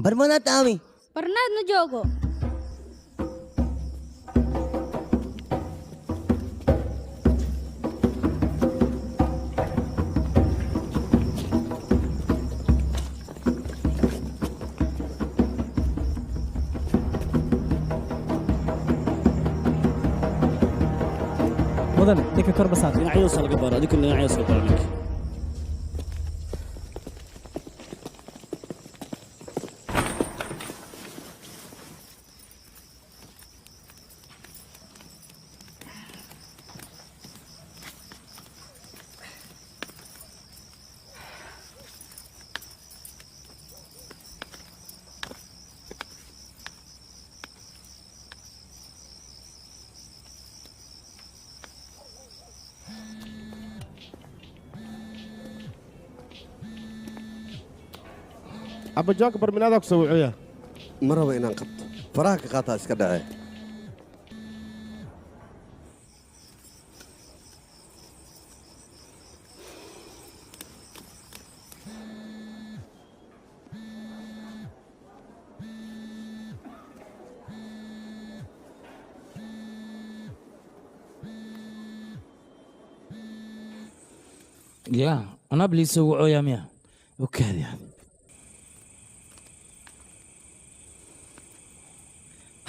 Barmanaad aawi? Barnaad ma joogo. Mudane, ninka kor basaar. Dhinacyadaas laga baaro, adinkuna dhinacyadaas laga baaro ninka. Abajoonka, barminaadaa ku soo wucuya. Ma rabo inaan qabto, faraha ka qaataa, iska dhacee. Ya anaa bliisoo wacooyaa miya? Okaadi.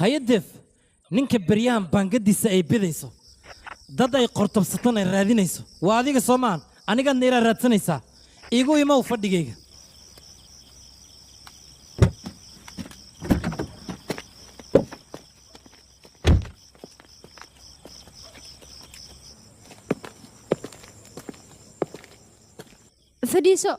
Hay-adef, ninka beryahan baangadiisa ay bidayso, dad ay qortobsatan ay raadinayso, waa adiga soo maahan? Anigaadna ilaa raadsanaysaa. Iigu imow fadhigayga. Fadhiiso.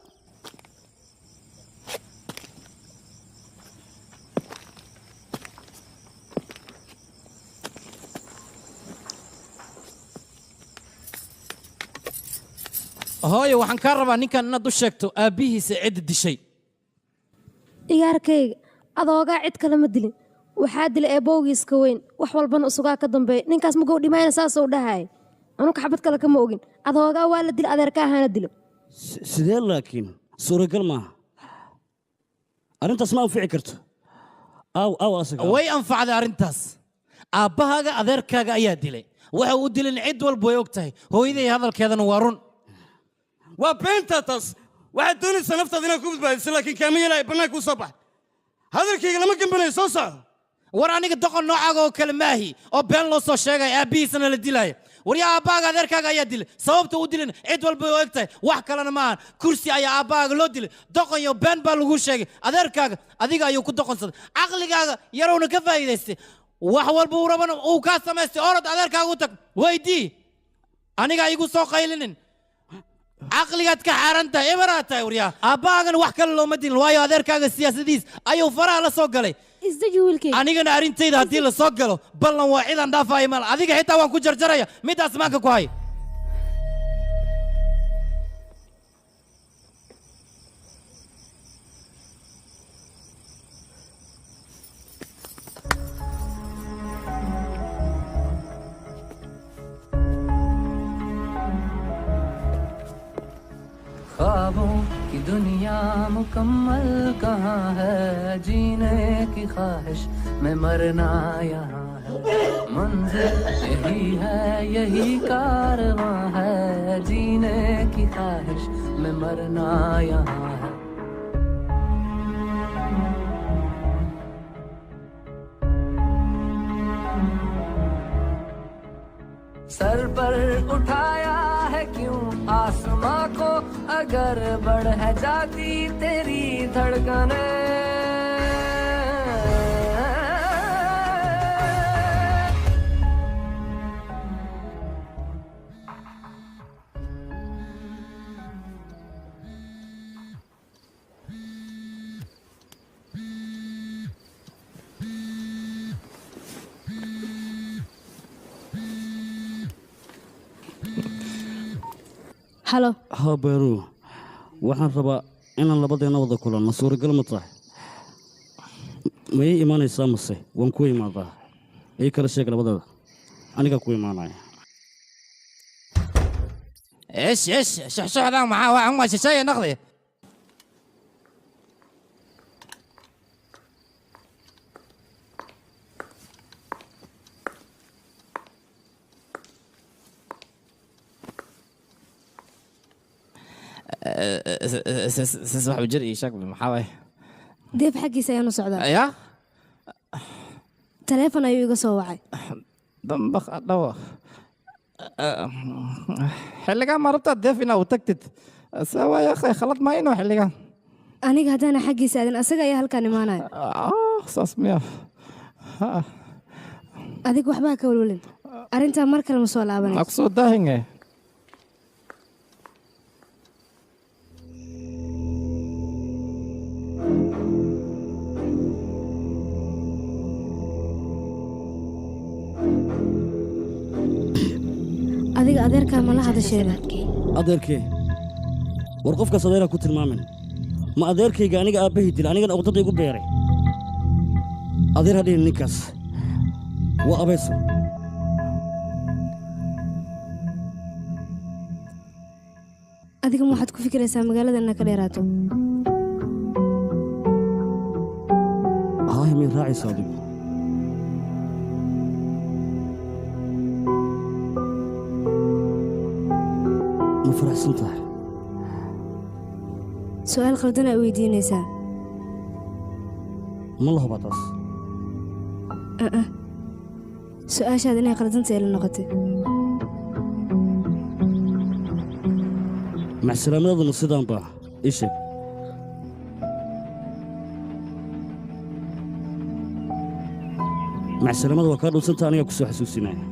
Hooyo, waxaan kaa rabaa ninkan inaad u sheegto aabbihiisa cidda dishay. Igaarkayga, adoogaa cid kale ma dilin. Waxaa dilay eebbowgiiska weyn, wax walbana usugaa ka dambeeya. Ninkaas magow dhimayna saasuu dhahay. Anuka xabad kale kama ogin. Adoogaa waa la dila, adeerka ahaana dilo. Sidee laakiin? Suuragal maaha, arrintaas ma anfici karto. Aw aw asaga Way anfacday arrintaas. Aabbahaaga adeerkaaga ayaa dilay. Waxa uu dilin cid walba way og tahay. Hooyaday hadalkeedana waa run. Waa beentaa taas. Waxaad doonaysaa naftaada inaad ku badbaadiso, laakiin kaama yeelaya. Bannaanka u soo bax. Hadalkayga lama gambanayo, soo soco. War aniga doqon noocaaga oo kale maahi oo been loo soo sheegaya aabbihiisana la dilaya. Waryaa aabbaaga adeerkaaga ayaa dilay, sababta u dilin cid walba way og tahay, wax kalena ma ahan, kursi ayaa aabbaaga loo dilay. Doqon iyo been baa lagu sheegay, adeerkaaga adiga ayuu ku doqonsaday, caqligaaga yarowna ka faa'iidaystay, wax walba uu rabana uu kaa samaystay. Orod adeerkaaga u tag, weydii, aniga igu soo qaylinin. Caqligaad ka xaaran tahay, eberaad tahay. Waryaa aabbahaagana wax kale looma dilin, waayo adeerkaaga siyaasadiis ayuu faraha la soo galay. Isdeji wiilkayga. Anigana arrintayda haddii la soo galo, ballan waa cidaan dhaafaayo mal, adiga xitaa waan ku jarjaraya. Midaas maanka ku hay. ख्वाबों की दुनिया मुकम्मल कहाँ है, जीने की ख्वाहिश में मरना यहाँ है। मंजिल यही है, यही कारवां है, जीने की ख्वाहिश में मरना यहाँ है। सर पर उठाया है क्यों आसमां को, अगर बढ़ है जाती तेरी धड़कने। Halo. Haa Beeru, waxaan rabaa inaan labadeenna wada kulanno, suuragal ma tahay? Ma ii imaanaysaa mase waan ku imaadaa? Ii kala sheeg labadada, anigaa ku imaanaya. ايش ايش شحشحdan maxaa waxan waa shisheeye naqdi. Sis wax jir ii sheeg, maxaa waay? Deef xaggiisa ayaan u socdaa. Ya. Taleefon ayuu iga soo wacay. Dambaq dhawo, xilligan ma rabtaa deef inaa u tagtid? Se waa ya akhay, khalad maa inuu xilligan. Aniga haddaana xaggiisa aadin, asaga ayaa halkaan imaanaya. Saas miya? Adiga waxbaa ka walwalin, arrintaa mar kale ma soo Ma laabanayso. Kusoo daahinge. Adiga adeerkaa ma la hadasheeda? Adeerkee? War qofkaas adeeraa ku tilmaamin. Ma adeerkayga aniga aabbahii dila, anigana uqdada igu beeray? Adeer ha dhihin, ninkaas waa abayso. Adiga ma waxaad ku fikiraysaa magaalada inaa ka dheeraato? Haaya, miyay raacaysa adigu? Ma faraxsan tahay? Su'aal khaldan aa weydiinaysaa. Ma la hubaa taas? Uh-uh. Su'aashaad inay khaldanta ila noqotay. Macsalaamadaaduna sidaan baa ii sheeg. Macsalaamada waa kaa dhunsanta, anigaa ku soo xasuusinaya.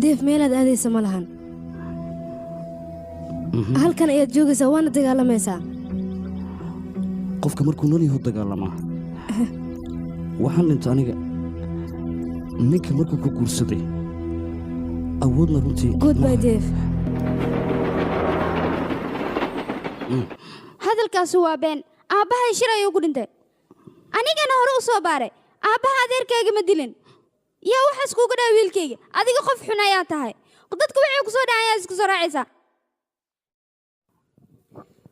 Deef, meelaad aadaysa ma lahan. Halkan ayaad joogaysaa, waana dagaalamaysaa. Qofka markuu nool yahu dagaalamaa. Waxaan dhinta aniga ninka markuu ku guursaday awoodna runtii. Goodbye, Deef. Hadalkaasi waa been. Aabbahay shir ayuu ku dhintay, anigana hore u soo baaray. Aabbaha adeerkayga ma dilin. Yaa waxaas kuuga dhaha wiilkayga? Adiga qof xun ayaa tahay. Dadka waxay ku soo dhacan ayaa isku soo raacaysaa.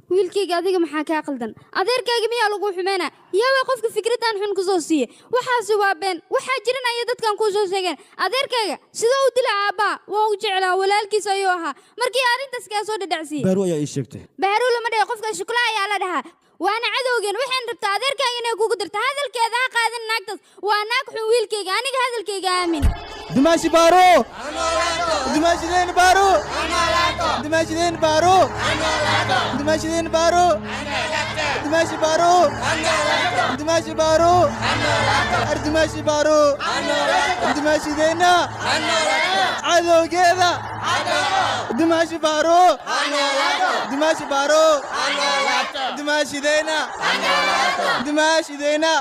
Wiilkayga, adiga maxaa kaa qaldan? Adeerkayga miyaa lagu xumeynaa? Yaabaa qofka fikraddan xun ku soo siiye? Waxaasi waa been, waxaa jiran ayay dadkan kuu soo sheegeen. Adeerkayga sidoo u dila aabbaha? Waa u jeclaa, walaalkiis ayuu ahaa. Markii arrintaas kaa soo dhadhacsiiyey. Baaru ayaa ii sheegtay. Baharuu lama dhahe, qofka shukla ayaa la dhahaa. Waana cadowgeen, waxaan rabtaa adeerkaaga inay kugu dirto. Hadalkeeda ha qaadan naagtaas, waa naag xun. Wiilkayga, aniga hadalkayga aamin. Dimaashi baaro, dimaashideen baaro, dimaashideen baaro, dimaashideen baaro, dimaashi baaro, dimaashi baaro, ardimaashi baaro, dimaashideenna cadowgeeda, dimaashi baaro, dimaashi baaro, dimaashideenna, dimaashideenna.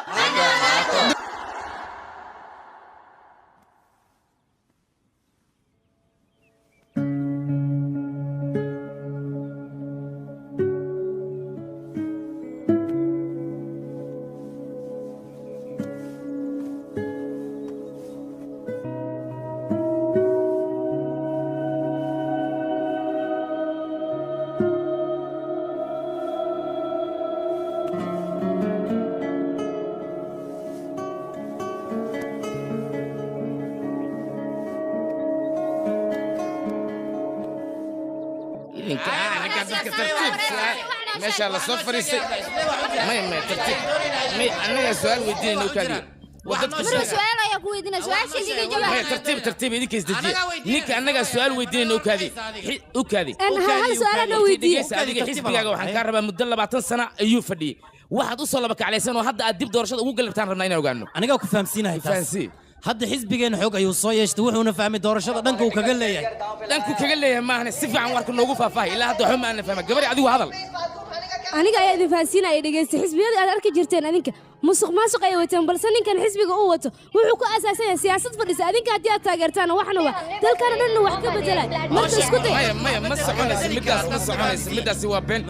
Meeshaa la soo fadhiistay. May, may, tartiib. May, annagaa su-aal weydiinayna u kaadiyo. Marwa, su-aal ayaa ku weydiinaya, su-aasha iga jawaab. Maya, tartiib, tartiib, idinka isdejiya. Ninka annagaa su-aal weydiinayna u kaadi, u kaadi. Hal su-aal anoo weydiiye. Dhegeysa, adiga xisbigaaga waxaan kaa rabaa muddo 20 sano ayuu fadhiyey. Waxaad u soo laba kaclaysan oo hadda aad dib doorashada ugu galabtaan rabnaa inaan ogaano. Anigaa ku fahamsiinahay taas. Fahamsii. Hadda xisbigeena xoog ayuu soo yeeshtay, wuxuuna fahmay doorashada dhanka uu kaga leeyahay. Dhanku kaga leeyahay maahane, si fiican warka noogu faahfaahay. Ilaa hadda waxba ma aanan fahma. Gabadhi, adigu hadal. Aniga ayaa idin fahansiinaya, dhegeysta. Xisbiyada aad arki jirteen adinka musuq maasuq ay wateen, balse ninkan xisbiga uu wato wuxuu ku asaasan yahay siyaasad fadhisa. Adinka haddii aad taageertaan, waxna waa dalkana dhanna wax ka bedelay. Marka isku day. Maya, maya, ma soconayso middaas, ma soconayso middaasi, waa been.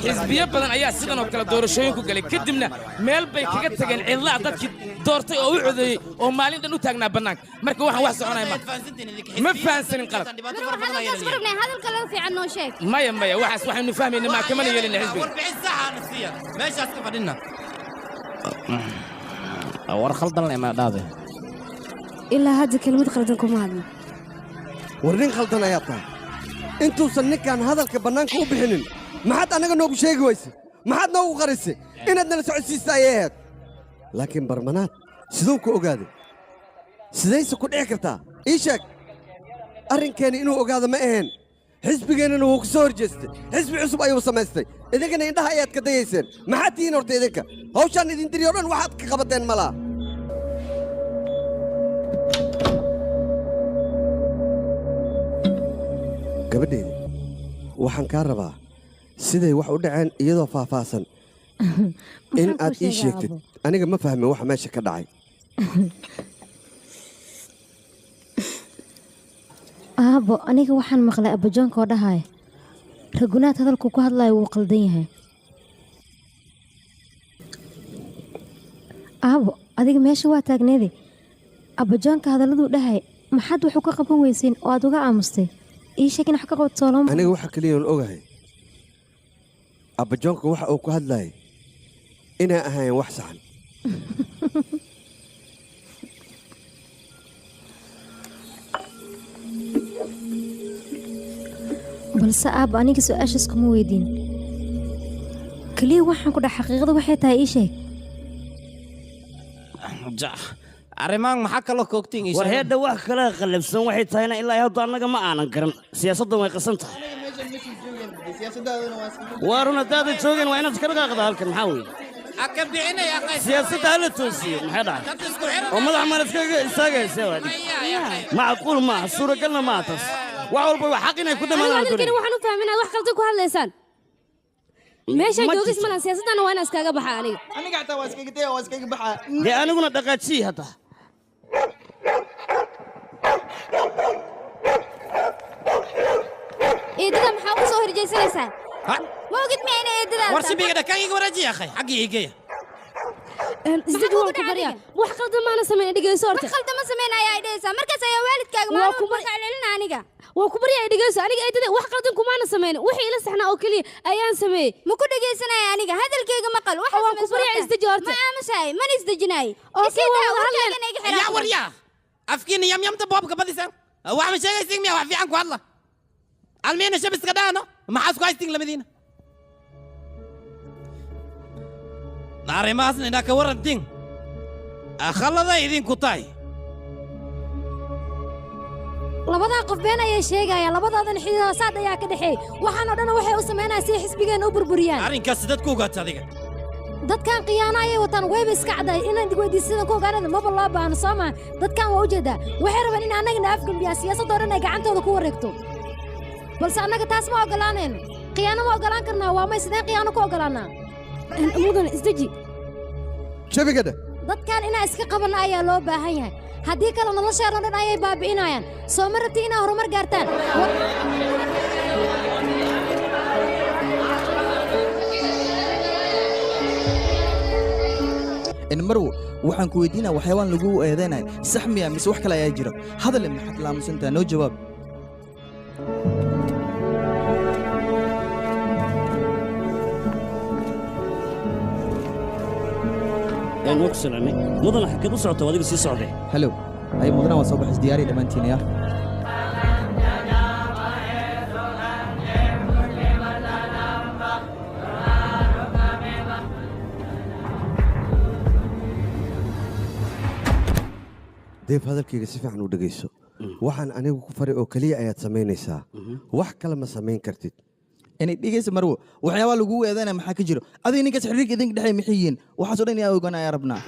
Xisbiyo badan ayaa sidan oo kale doorashooyin ku galay, kadibna meel bay kaga tageen cidlaa dadkii doortay oo u codeeyey oo maalin dhan u taagnaa bannaanka. Marka waxaan wax soconaya ma ma fahansanin, qalad. Marwa, hadalkaas ma rabnay, hadalka laga fiican noo sheeg. Maya, maya, waxaas waxaynu fahmayna maa, kamana yeelina xisbiga. Warbixin sax aan siiya, meeshaas ka fadhina. War khaldan le ma dhaade. Ilaa hadda kelmad khaldan kuma hadlo. War nin khaldan ayaa tahay. Intuusan ninkan hadalka bannaanka u bixinin maxaad annaga noogu sheegi wayse? Maxaad noogu qarisay? Inaad nala socodsiista ayay ahayd. Laakiin barmanaad siduu ku ogaaday? Sidayse ku dhici kartaa? Ii sheeg. Arrinkeeni inuu ogaado ma ahayn. Xisbigeennana wuu ku soo hor jeestay, xisbi cusub ayuu samaystay. Idinkana indhaha ayaad ka dayayseen. Maxaad tihiin horta idinka? Hawshaan idin diri oo dhan waxaad ka qabateen ma laha. Gabadhayda, waxaan kaa rabaa siday wax u dhaceen iyadoo faahfaahsan in Maxaan kuu aad ii sheegaa, sheegtid. Aabo? Aniga ma fahmin waxa meesha ka dhacay. Aabo, aniga waxaan maqlay abajoonka oo dhahaya Ragunaad hadalku ku hadlayo wuu qaldan yahay. Aabo, adiga meesha waa taagneede. Abajoonka hadalladuu dhahay maxaad wax uga qaban weyseen oo aad uga aamustay? Ii sheeg in wax ka qabato soolama. Aniga waxa keliya oon ogahay abbajoonka waxa uu ku hadlayay inay ahayn wax saxan. Balse aabo, aniga su-aashaas kuma weydiin. Keliya waxaan ku dhax xaqiiqada waxay tahay ii sheeg. Arrimaan maxaa kaloo koogtiin? War heedha, wax kale qallafsan waxay tahayna ilaa hadda annaga ma aanan garan. Siyaasaddan way qasan tahay. Waa run, haddaadan joogeen waa inaad iska dhaqaaqda halkan. Maxaa weeye? Siyaasadda hala toosiyo. Maxay dhacay oo madax maan iskaga istaagaysa? Waa dhig, macquul maaha, suuragalna maaha taas. Wax walba waa xaq inay ku Anigu dhammaadaan. hadalkani waxaan u fahmin inaad wax qaldan ku hadlaysaan. Meeshaan Ma joogis jirto. malan, siyaasadana waa inaan iskaga baxa aniga. Aniga xataa waa iskaga daya, waa iskaga baxaa. Dee aniguna dhaqaajiyi hadda. Eedada maxaa ugu soo horjeysanaysaa? Ma ogid miya inay eedadaada War sibiga dhakaagiga wareejiya, akhay, xaggii igeeya. Isdeji, waan ku baryaa, wax qaldan maana samayn, dhegeyso horta. Wax qaldan ma samayn ayaa dhehaysaa, markaas ayaa waalidkaaga Waa maalin ku walba ka celcelina aniga. Waa ku baryaa, dhegeyso. Aniga eedada wax qaldan kumaana samayn, wixii ila saxnaa oo keliya ayaan sameeyey. Ma ku dhegeysanaya aniga, hadalkayga maqal. Waxa Waan ku baryaa, isdeji horta. Ma aamusahay, mana isdejinaay. Okay, waan wada hadleen. Yaa war yaa afkiina yamyamta boobka badisaan. Wax ma sheegaysin miya? Wax fiican ku hadla. Almiina shabiska dhaano, maxaa isku haystiin lamadiina? Arrimahaasna inaa ka warantiin khaladay idinku tahay. Labadaa qof been ayay sheegayaan, labadaadan xididoosaad ayaa ka dhexeey. Waxaan oo dhan waxay u samaynayaan si ay xisbigeenna u burburiyaan. Arrinkaas dadku ogaata adiga. Dadkan khiyaano ayay wataan, wayba iska caddahay inaan weydiisadan ku ogaanada maba loo baahno, soo maa? Dadkan waa ujeedaa, waxay rabaan in annagana afgembiyaan, siyaasadoo dhan ay gacantooda ku wareegto, balse annaga taas ma oggolaanayno. Khiyaano ma oggolaan karnaa? Waa may, sideen khiyaano ku oggolaanaa? Mudan, isdeji. Jabigadha. Dadkan inaan iska qabanno ayaa loo baahan yahay, haddii kale nolosheena dhan ayay baabi'inayaan. Soo ma rabti inaa horumar gaartaan? In marwo, waxaan ku weydiinaa, waxyaabaan lagu eedeynaya sax miya mise wax kale ayaa jiro? Hadale, maxaad laamusantaha? Noo jawaab. Een waa ku salaamay mudana, xageed u socota? Adiga sii socday. Halow, ay mudana, waa soo baxays, diyaariya dhammaantiin ya. Deef, hadalkayga si fiican u dhegayso. Waxaan anigu ku faray oo keliya ayaad samaynaysaa, wax kale ma samayn kartid. Inay dhegaysa marwo, waxyaabaa lagugu eedeynaya maxaa ka jiro? Adiga ninkaas xiriirka idinka dhexeey maxay yihiin? Waxaasoo dhan inaa ogaan ayaa rabnaa.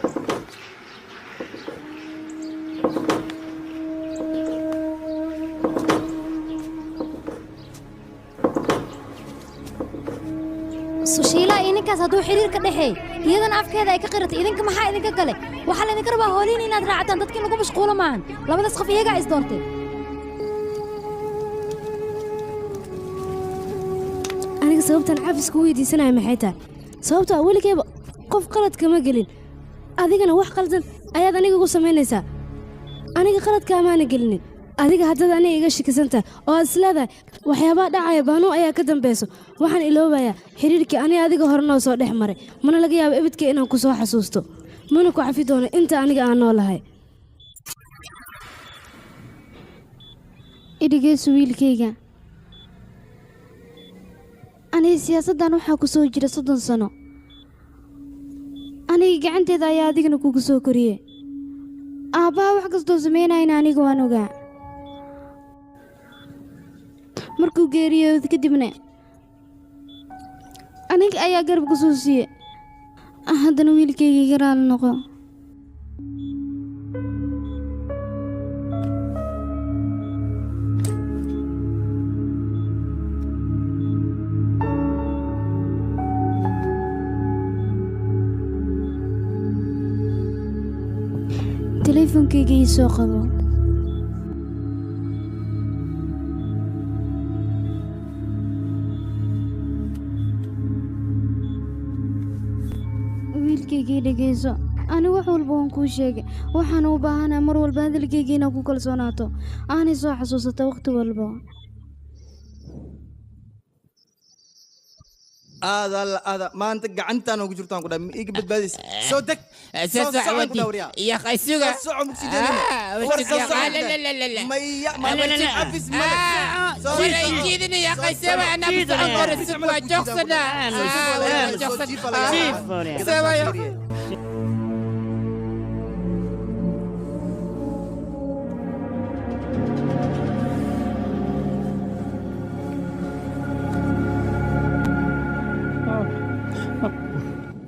Sushiila iyo ninkaas hadduu xiriir ka dhexeey, iyadana afkeeda ay ka qiratay, idinka maxaa idinka gale? Waxaa laydinka rabaa hooliin inaad raacataan, dadka in lagu mashquulo maahan. Labadaas qof iyagaa is doontay. Aniga sababtan cafis ku weydiisanaya maxay tahay? Sababtaa weligayba qof qalad kama gelin, adigana wax qaldan ayaad aniga ugu samaynaysaa. Aniga qaladka amaana gelinin. Adiga haddaad aniga iga shakisan tahay oo aad isleedahay waxyaabaha dhacaya baanuu ayaa ka dambayso, waxaan iloobayaa xiriirkii aniga adiga hore noo soo dhex maray. Mana laga yaabo ebidkay inaan ku soo xasuusto, mana ku cafi doono inta aniga aan noolahay. Idhigeysu wiilkayga, aniga siyaasaddan waxaa ku soo jira 30 sano. Aniga gacanteeda ayaa adigana kugu soo koriye. Aabbaha wax kastoo samaynayna aniga waan ogaa. Markuu geeriyooda kadibna aniga ayaa garab ku soo siiye. Haddana wiilkayga iga raali noqo. Teleefonkayga ii soo qabo. Wiilkaygii, dhegayso, ani wax walba waan kuu sheegay. Waxaan u baahanahay mar walba hadalkayga inaad ku kalsoonaato, aanay soo xasuusata wakhti walba. Aada alla aada, maanta gacantaan ugu jirtaan ku dhahay, ma iga badbaadaysa? Soo deg, soo socon ku dhahay, waryaa. يا اخي سوق. Soo soco, mugsi jeedina. War soo soco. Maya ma cafis male. ولا يجيدني يا اخي سوى، انا بسعر السوق وجوخسنا سوى يا اخي.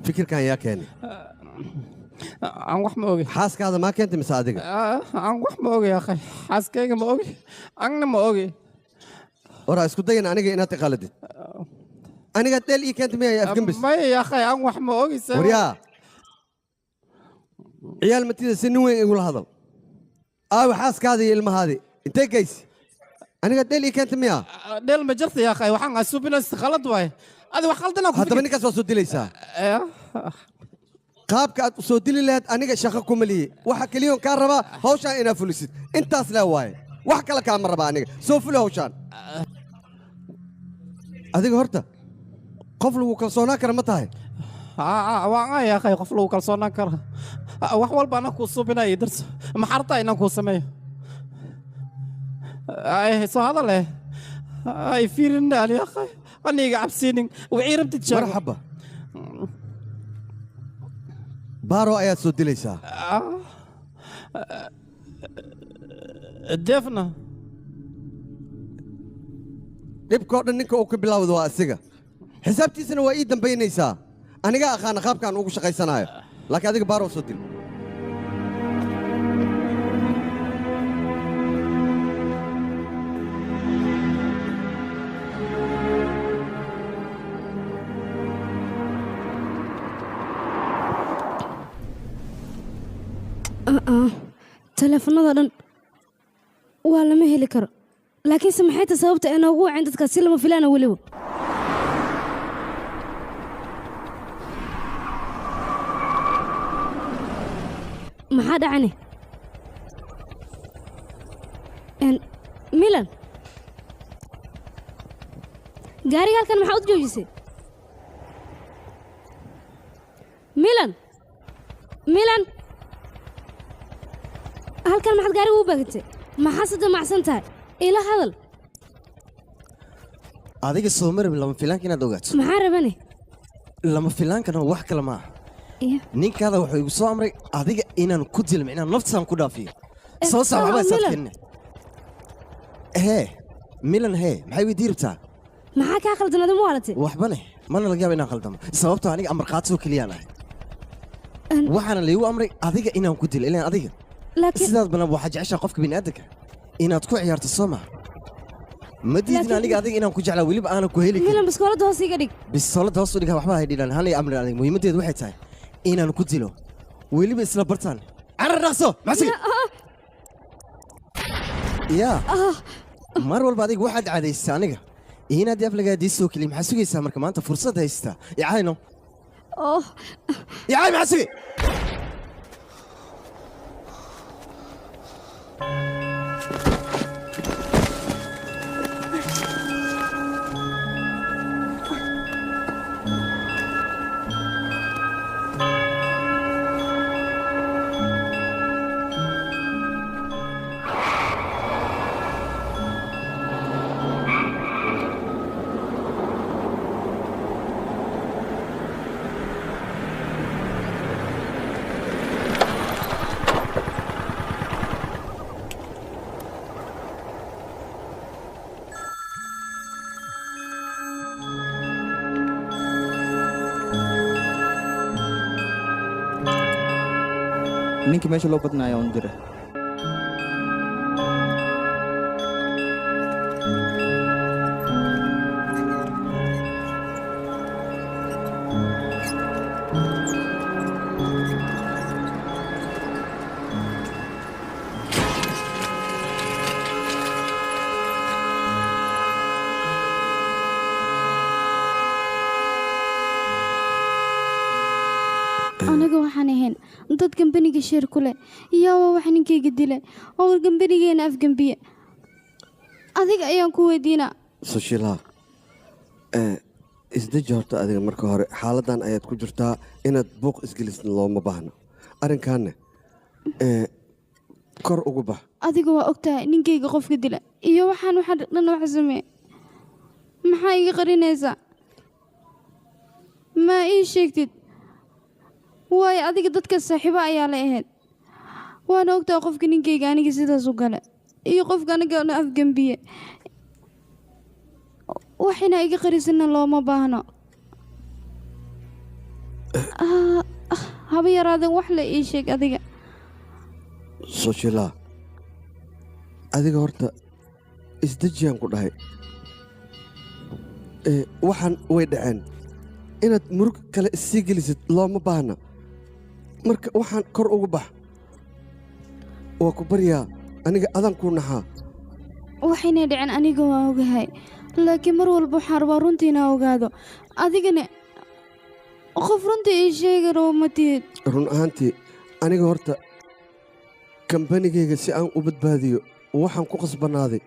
Fikirkan yaa keenay? Aan wax ma ogi. Xaaskaada maa keentay mise adiga? Aan wax ma ogi akhay, xaaskayga ma ogi, anna ma ogi. Waraa, isku dayan aniga inaad iqaaladid. Aniga dheel ii keentay miyaa afgembis? Maya ya akhay, aan wax ma ogi. Waryaa, ciyaal matida, si nin weyn igula hadal. Aawi xaaskaada iyo ilmahaadi? Intee geysi? Aniga dheel ii keentay miyaa? Dheel ma jirta ya akhay, waxaan asubinays khalad waay. Adi wax khaldan ku. Haddaba ninkaas waa soo dilaysaa. Qaabka aad u soo dili lahayd aniga shaqo kuma lihi. Waxa keliyoon kaa rabaa hawshaan inaad fulisid, intaas leh waaye, wax kale kaama raba aniga. Soo fuli hawshaan. Adiga horta qof lagu kalsoonaan kara ma tahay? Waan ay akhay, qof lagu kalsoonaan kara. Wax walba anaa kuu subinaya darso, maxarta inaan kuu sameeyo. Ay soo hadal eh, ay fiirin ali akhay, aniga cabsiinin wixii rabtid sheego. Marxaba. Baaro ayaad soo dilaysaa. Defna dhibkoo dhan ninka uu ka bilaawdo waa asiga. Xisaabtiisana waa ii dambaynaysaa. Aniga aqaana qaabkaan ugu shaqaysanayo, laakiin adiga Baaro soo dil. Taleefanada dhan waa lama heli karo, laakiinse maxay tahay sababta ay noogu waceen dadkaas si lama filaana weliba? Maxaa dhacane? Milan, gaariga halkan maxaa u joojisay? Milan, Milan, halkan maxaad gaariga u baagantay? Maxaa damacsan tahay? Ila hadal. Adiga soo marab lama filaanka inaad ogaato. Maxaa rabane? Lama filaankana wax kale maaha. Iyo ninkaada wuxuu igu soo amray adiga inaan ku dilo, micnaa naftasaan ku dhaafiyo. Soo saar waxba Milan. Isaadkeenina. Hee Milan, hee, maxay weydii rabtaa? Maxaa kaa khaldan? Adimu waalatay? Waxba leh, mana laga yaaba inaan khaldamo, sababtoo aniga amar qaadsoo keliyaan ahay. Waxaana laygu amray adiga inaan ku dilo, ilaan adiga laakiin sidaad badan waxaa jeceshaa qofka bini'aadanka inaad ku ciyaarto, soo maha? Ma diidin aniga adiga inaan ku jeclaa, weliba aanan ku heli karin. Milan, biskoolada hoos iga dhig. Bistoolada hoos u dhiga, waxba hay dhilan, hana amrin aniga. Muhiimaddeedu waxay tahay inaan ku dilo, weliba isla bartaan. Carar, dhaqso, maxsigi yaa. Mar walba adiga waxaad caadaystaa aniga inaad aflagaadiisoo keliya. Maxaa sugaysaa marka maanta fursad haystaa? Icayno. Oh. Icay, maxaa sugay? Ninkii meesha loo badnaayo un dira. Aniga waxaan ahayn dad gambaniga sheer ku leh, iyaawa wax ninkayga dilay oo gambanigeena afgambiye. Adiga ayaan ku weydiinaa. Sushila, isdeji horta adiga. Marka hore xaaladdan ayaad ku jirtaa, inaad buuq isgelisna looma baahno. Arrinkaanne kor ugu bax. Adiga waa ogtahay ninkayga qofka dila iyo waxaan waxa dhan wax sameeye. Maxaa iga qarinaysaa? Ma ii sheegtid? Waayo adiga dadka saaxiibo ayaa la ahayd, waana ogtahay qofka ninkayga aniga sidaas u gale iyo qofka aniga afgambiye. Wax inaa iga qarisana looma baahno. Ah, ah, haba yaraadeen, wax la ii sheeg adiga. Sushila, adiga horta isdejiyaan ku dhahay. Waxaan way dhaceen, inaad murug kale issii gelisid looma baahna. Marka waxaan kor ugu bax, waa ku baryaa aniga, adaan kuu naxaa. Waxaynay dhicin aniga waan ogahay, laakiin mar walba waxaan rabaa runtii inaan ogaado. Adigana qof runtii ii sheegi rabo ma tihid. Run ahaantii aniga horta kambanigayga si aan u badbaadiyo waxaan ku qasbanaaday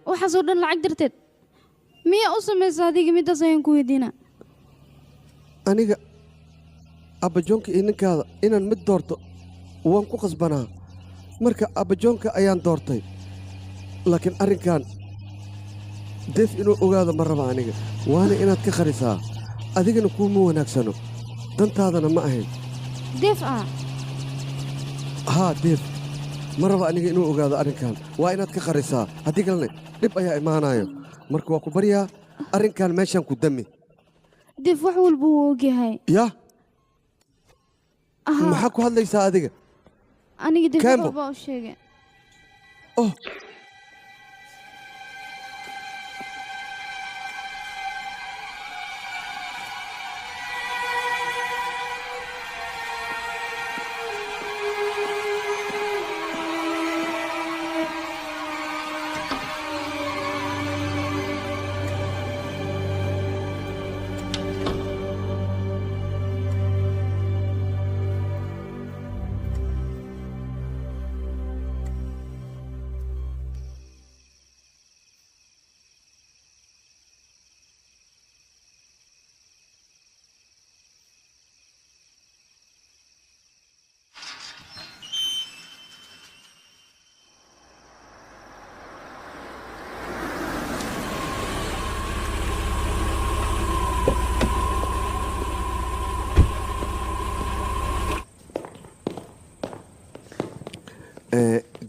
Waxaasoo dhan lacag darteed miyaa u samaysa adiga? Middaas ayaan ku weydiinaa. Aniga abbajoonka iyo ninkaada inaan mid doorto waan ku qasbanaa. Marka abbajoonka ayaan doortay, laakiin arrinkan Deef inuu ogaado ma raba aniga, waana inaad ka kharisaa. Adigana kuuma wanaagsano, dantaadana ma ahayn. Deef ah. Haa, Deef ma raba aniga inuu ogaado arrinkan. Waa inaad ka qarisaa, haddii kalena dhib ayaa imaanayo. Marka waa ku baryaa, arrinkan meeshaan ku dami. Deef wax walba wuu ogyahay. Yah, maxaa ku hadlaysaa adiga? Aniga Deef wax Kembo. walba u sheegay. Oh.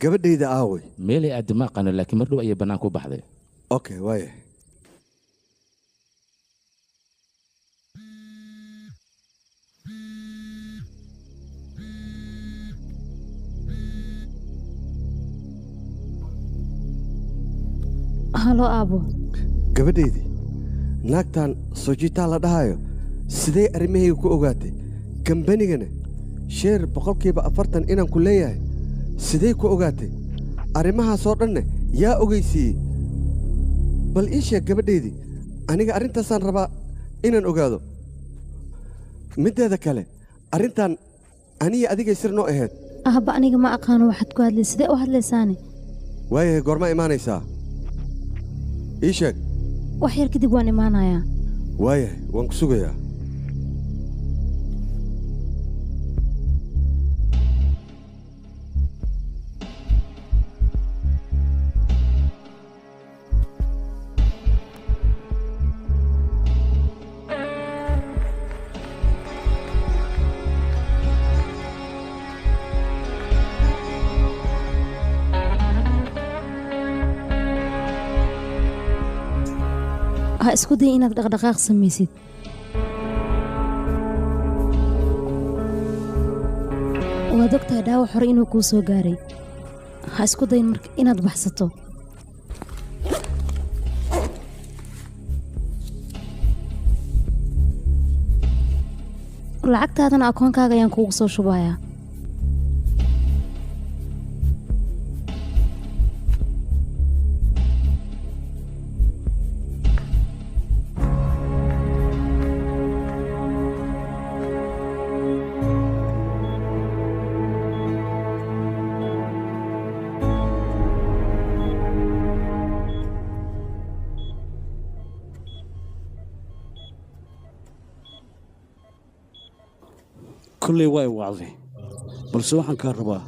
Gabadhayda aaway? Meelay aad ma aqaano, laakiin mar dhow ayay bannaan ku baxday. Okay, waaya. Halo, aabo. Gabadhaydii, naagtan sojitaa la dhahayo sidee arrimahayga ku ogaatay? Kambanigana sheer 40% inaan ku leeyahay sidee ku ogaatay? Arrimahaasoo dhanne yaa ogeysiiyey? Bal ii sheeg gabadhaydii, aniga arrintaasaan rabaa inaan ogaado. Middeeda kale, arrintan aniya adigay sir noo ahayd. Aabba, aniga ma aqaano waxaad ku hadlay. Sidee u hadlaysaane? Waayahay, goorma imaanaysaa? Ii sheeg. Wax yar kadib waan imaanayaa. Waayahay, waan ku sugayaa. Ha isku day inaad dhaqdhaqaaq samaysid. Waad ogtahay dhaawac hore inuu kuu soo gaaray. Ha isku dayin marka inaad baxsato. Lacagtaadana akoonkaaga ayaan kuugu soo shubayaa. Kulley waa i wacday, balse waxaan kaa rabaa,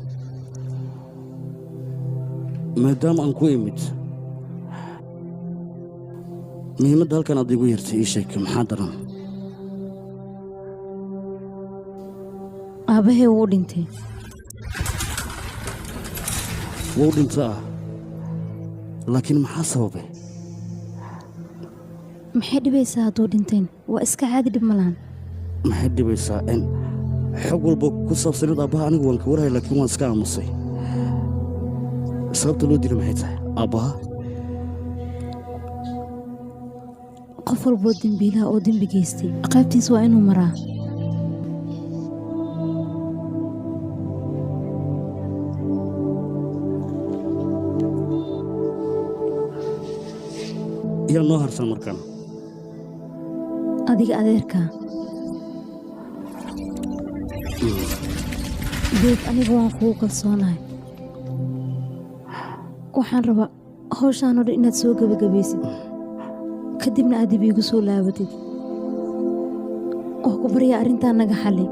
maadaama aan ku imid, muhiimadda halkan aad iigu yeertay ii sheeg. Maxaa daran? Aabbahay wuu dhintay. Wuu dhintaa, laakiin maxaa sababay? Maxay dhibaysaa hadduu dhinteen? Waa iska caadi, dhib ma lahan. Maxay dhibaysaa in xog walba ku saabsaneed aabbaha anigu waan ka warhay, laakiin waan iska aamusay. Sababta loo dilay maxay tahay aabbaha? Qof walboo dembiilaha oo dembi geystay qaybtiis waa inuu maraa. Yaa noo harsan markaan? Adiga adeerkaa. Deef, anigu waan kugu kalsoonahay. Waxaan rabaa hawshaan oo dhan inaad soo gebagabaysid, kadibna aad dib iigu soo laabatid. Oo ku baryaa, arrintaa naga xalli.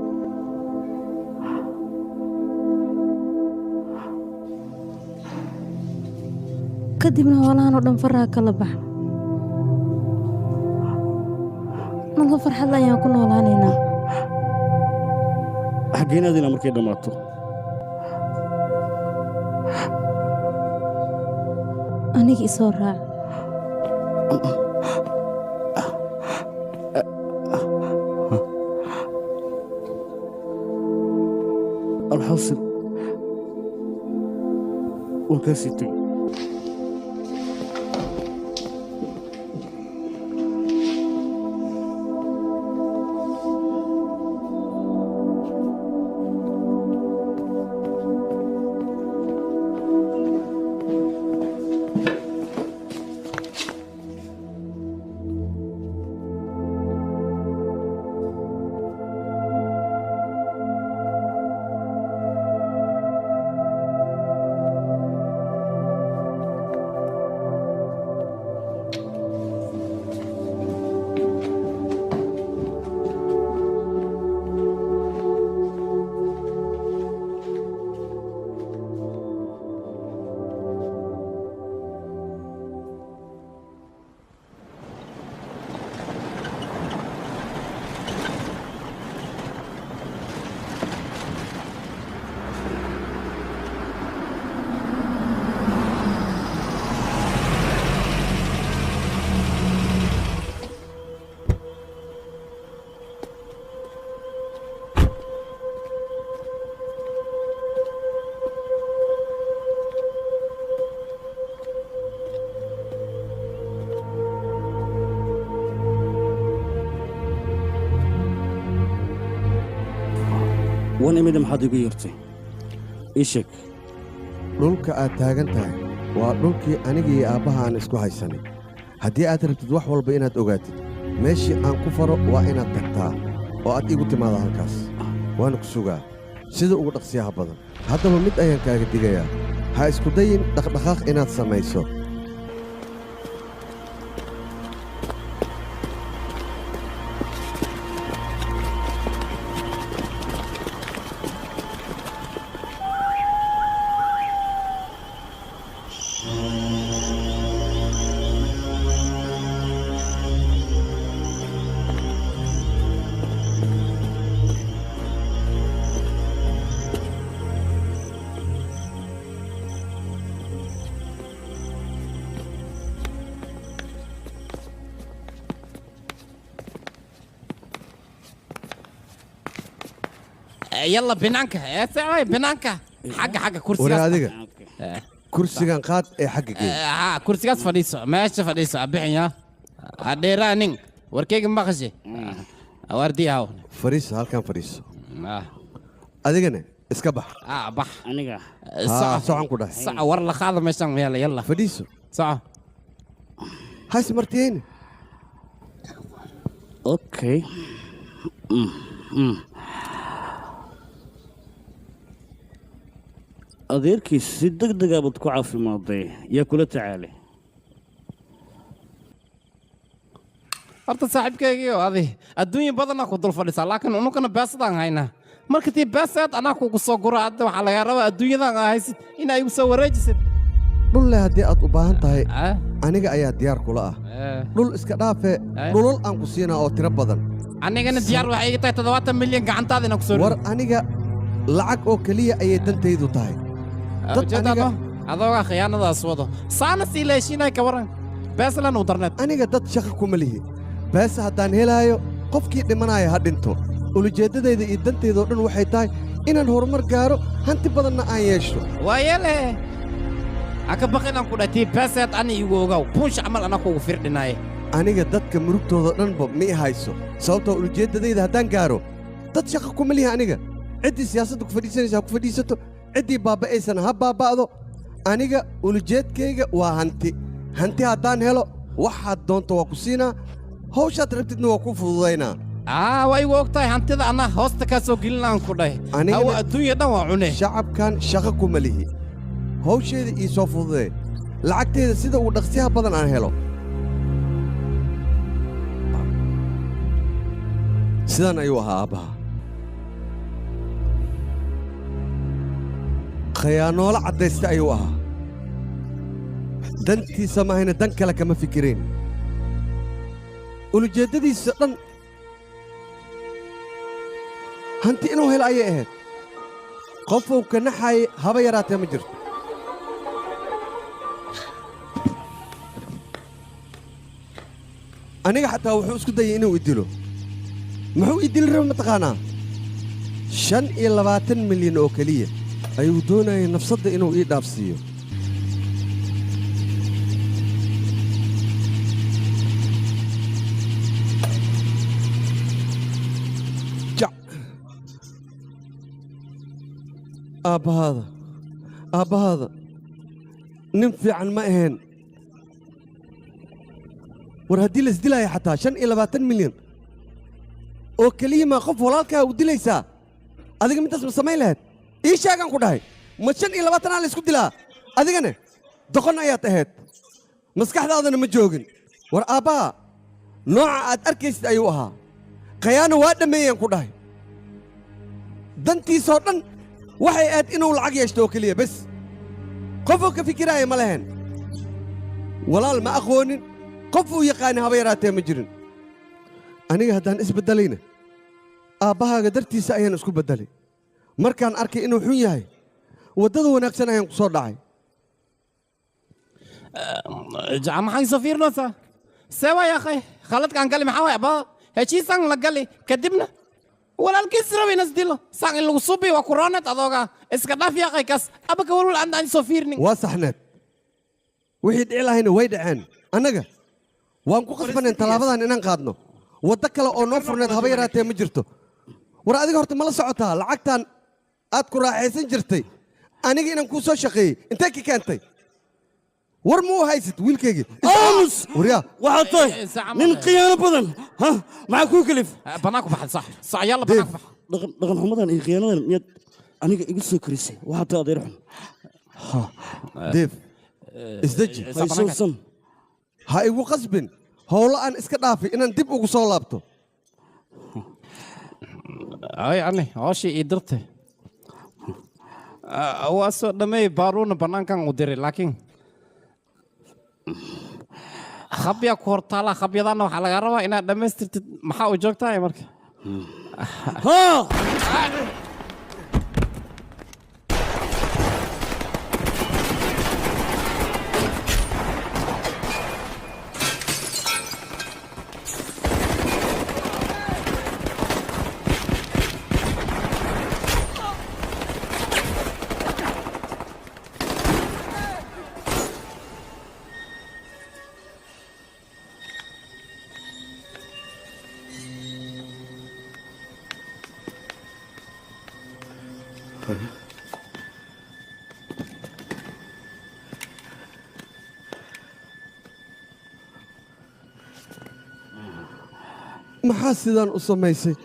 Kadibna hoolahan oo dhan faraha kala bax. Nolol farxad leh ayaan ku noolaanaynaa. Xaggeenaadina markay dhammaato? Aniga isoo raac. Alxaasil, waan kaa sii tegey. Waan imida, maxaad igu yeertay? Ii sheeg. Dhulka aad taagan tahay waa dhulkii aniga iyo aabbaha aan isku haysanay. Haddii aad rabtid wax walba inaad ogaatid, meeshii aan ku faro waa inaad tagtaa oo aad iigu timaada halkaas. Waana ku sugaa sida ugu dhaqsiyaha badan. Haddaba mid ayaan kaaga digayaa: ha isku dayin dhaqdhaqaaq inaad samayso. يلا بنانكا يا سعوي بنانكا حق حق كرسي. Waree, adiga kursigan qaad ee xagga gee. ها, kursigaas fadhiiso, meesha fadhiiso abixinya hadheeraanin warkeyga maqashe waardiyahaw. Fadhiiso, halkan fadhiiso. Adigana iska bax. Ah, bax. Aniga? Haa, socon ku dhahay. Soco, war la qaado meeshan yaala, yalla. Fadhiiso. Soco. Hays martiyeyne. Okay. Adeerkiis si deg degaabad ku caafimaaday, yaa kula tacaalay? Horta saaxiibkaygiio, adi adduunya badanaa ku dul fadhisaa, laakiin unugana beesadaan haynaa. Marka tii beeseed anaa kugu soo gura, hadda waxaa lagaa rabaa adduunyadan aa haysid inaa igu soo wareejisid. Dhulle haddii aad u baahan tahay, aniga ayaa diyaar kula ah. Dhul iska dhaafee, dhulal aan ku siinaa oo tiro badan. Anigana diyaar waxay iga tahay 70 milyan gacantaada inaan kusoo. War, aniga lacag oo keliya ayay dantaydu tahay. Dad ujeedaado adoogaa khiyaanadaas wado saana sii leeshiinay ka waran beeslan u darneed. Aniga dad shaqa kuma lihi. Beesa haddaan helaayo, qofkii dhimanaya ha dhinto. Ulujeeddadayda iyo dantayda oo dhan waxay tahay inaan horumar gaaro, hanti badanna aan yeesho. Waayele, haka baq inaan ku dhahay tii beeseed ani igu ogaw buunsh camal anaa kugu firdhinaaye. Aniga dadka murugtooda dhanba ma i hayso, sababtoo ulujeeddadayda haddaan gaaro, dad shaqa kuma lihi aniga. Ciddii siyaasadda ku fadhiisanaysa ha ku fadhiisato, ciddii baaba'aysana ha baaba'do. Aniga ulujeedkayga waa hanti. Hanti haddaan helo, waxaad doonto waa ku siinaa, hawshaad rabtidna waa ku fududaynaa. Aa, waa igu og tahay hantida anaa hoosta kaa soo gelinaan ku dhahay. Hawa adduunya dhan waa cune. Shacabkan shaqo kuma lihi. Hawsheeda ii soo fududee, lacagteeda sida uu dhaqsiyaha badan aan helo. Sidan ayuu ahaa aabbaha, khayaanoolo caddaysta ayuu ahaa. Dantiisa mahayna dan kale kama fikireen. Ulujeeddadiisa dhan Hanti inuu helo ayay ahayd. Qofuu ka naxaayay haba yaraatee ma jirto. Aniga xataa wuxuu isku dayay inuu i dilo. Muxuu i dili raba mataqaanaa? 25 milyan oo keliya ayuu doonayay nafsadda inuu ii dhaafsiiyo. Jac. Aabbahaada, aabbahaada nin fiican ma ahayn. War haddii la isdilaayo xataa 25 milyan oo keliya maa qof walaalkaa u dilaysaa? Adiga midtaas ma samayn lahayd? Ii sheegaan ku dhahay, ma 25 aa la isku dilaa? Adigane doqon ayaad ahayd, maskaxdaadana ma joogin. War aabbaha nooca aad arkaysid ayuu ahaa. Khayaano waa dhammeeyaan ku dhahay. Dantiisoo dhan waxay ahayd inuu lacag yeeshto oo keliya bes. Qofuu ka fikiraaya ma lahayn. Walaal ma aqoonin, qof uu yaqaani haba yaraatee ma jirin. Aniga haddaan isbeddelayna aabbahaaga dartiisa ayaan isku beddelay. Markaan arkay inuu xun yahay, waddada wanaagsan ayaan ku soo dhacay. Maxay soo fiirinaysaa? See waa yaaqay, khaladkaan gali maxaa waay? Abaa heshiisaan la gali kadibna walaalkiis raba inas dilo, saan in lagu subi waa kuroonad. Adooga iska dhaaf yaaqay, kaas aba ka walwal aan aan soo fiirinin. Waa saxneed, wixii dhici lahayna way dhaceen. Annaga waan ku qasbaneen tallaabadan inaan qaadno. Waddo kale oo noo furneed haba yaraatee ma jirto. War adiga horta ma la socotaa lacagtan aad ku raaxaysan jirtay aniga inaan kuu soo shaqeeyey intee ka keentay? War ma u haysid wiilkaygii? Aamus! Waryaa. Waxaad tahay nin khiyaano badan. Ha, maxaa kuu kalif? Bannaan ku baxay. Sax sax, yalla, bannaan ku bax. Dhaqan dhaqan xumadan iyo khiyaanadan miyaad aniga igu soo korisay? Waxaad tahay adeer xun. Deef, isdeji. Haysowsan. Ha igu qasbin howlo aan iska dhaafay inaan dib ugu soo laabto. Ay, ani hooshii ii dirtay waa soo dhammeeyey, baaruuna bannaankan u diray, laakiin khabya ku hortaala. Khabyadaana waxaa lagaa rabaa inaad dhammaystirtid. Maxaa u joogtahay marka? Maxaa sidaan u samaysay?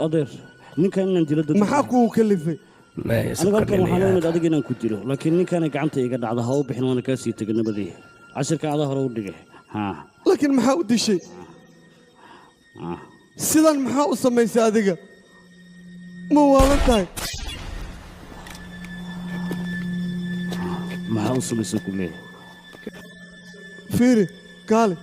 Adeer, ninkan inaan dilo dad Maxaa kugu kalifay? Aniga halkan waxaan u imid adiga inaan ku dilo, laakiin ninkaana gacanta iga dhacda ha u bixin, waana kaa sii tegay nabadii. Cashirka adaa hore u dhigay ha. Laakiin maxaa u dishay sidaan? Maxaa u samaysay? Adiga ma waalan tahay? Maxaa u samaysay ku leeyahay? Fiiri, kaali.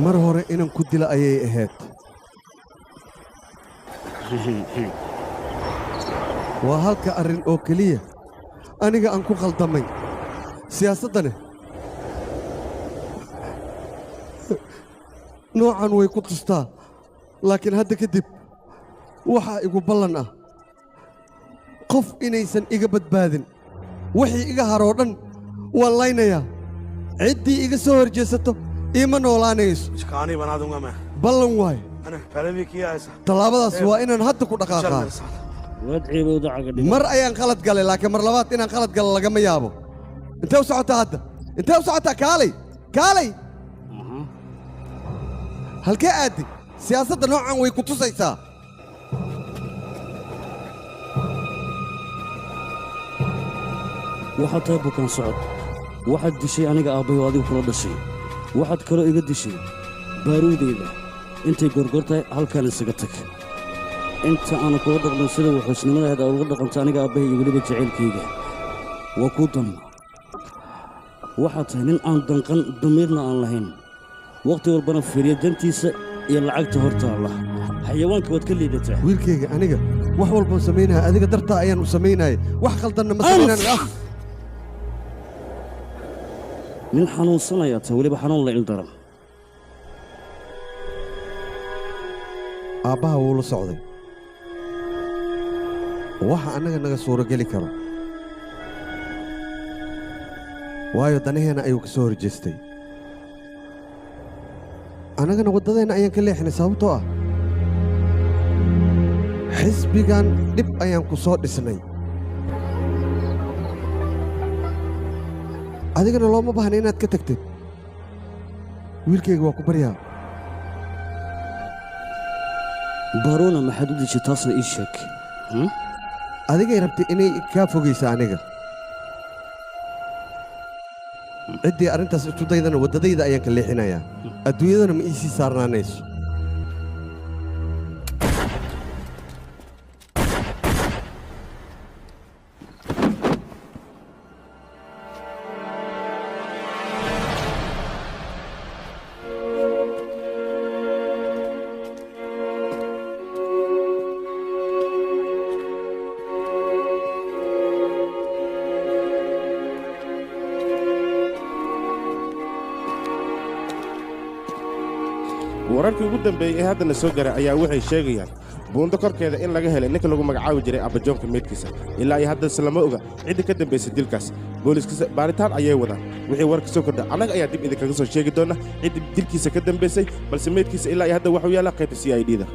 Mar hore inaan ku dila ayay ahayd. Waa halka arrin oo keliya aniga aan ku khaldamay siyaasaddane. Noocan way ku tustaa, laakiin hadda kadib waxaa igu ballan ah qof inaysan iga badbaadin. Wixii iga haroo dhan waan laynayaa. Ciddii iga soo hor jeesato iima noolaanayso. कहानी बना दूंगा मैं। Ballan waay. मैंने पहले भी किया ऐसा। Tallaabadaas waa inaan hadda ku चल dhaqaaqaa. मेरे साथ। Waad ceebowda caga dhiga. Mar ayaan khalad galay, laakiin mar labaad inaan khalad galo lagama yaabo. Intee u socotaa hadda? Intee u socotaa? Kaalay, kaalay. Halkee aaddi? Siyaasadda noocan way ku tusaysaa. Waxaad tahay bukaan socod. Waxaad dishay aniga aabbahay oo adigu kula dhashay. Waxaad kaloo iga dishay baaruudayda. Intay gorgor tahay halkaan isaga tag. Inta aanu kula dhaqmin sida wuxuusnimadaheed aad uga dhaqanto aniga aabbahay iyo weliba jacaylkayga waa kuu dan. Waxaad tahay nin aan danqan, damiirna aan lahayn, wakhti walbana fiiriya dantiisa iyo lacagta hor taalla. Xayawaanka waad ka liidataa. Wiilkayga, aniga wax walbaan samaynaya adiga dartaa ayaan u samaynayay. Wax khaldanna ma samaynaan. Nin xanuunsanayaa tahay, weliba xanuun la ildaran. Aabbaha wuu la socday waxa annaga naga suurogeli karo, waayo danaheenna ayuu ka soo hor jeestay, annagana waddadeenna ayaan ka leexinay, sababtoo ah xisbigan dhib ayaan ku soo dhisnay. Adigana looma baahna inaad ka tagtid. Wiilkayga, waa ku baryaa. Baruuna maxaad u dishay? Taasna ii sheeg. Adigay rabtay inay kaa fogaysa aniga. Ciddii arrintaas isku daydana waddadayda ayaan ka leexinayaa, adduunyadana ma iisii saarnaanayso. Wararkii ugu dambeeyey ee haddana soo garay ayaa waxay sheegayaan buundo korkeeda in laga helay ninka lagu magacaabi jiray Abbajoonka meydkiisa. Ilaa iyo haddase lama oga cidda ka dambaysay dilkaas. Booliiskiisa baaritaan ayay wadaan. Wixii war ka soo kordha annaga ayaa dib idinkaga soo sheegi doona cidda dilkiisa ka dambaysay, balse meydkiisa ilaa iyo hadda waxuu yaallaa qaybta CID-da.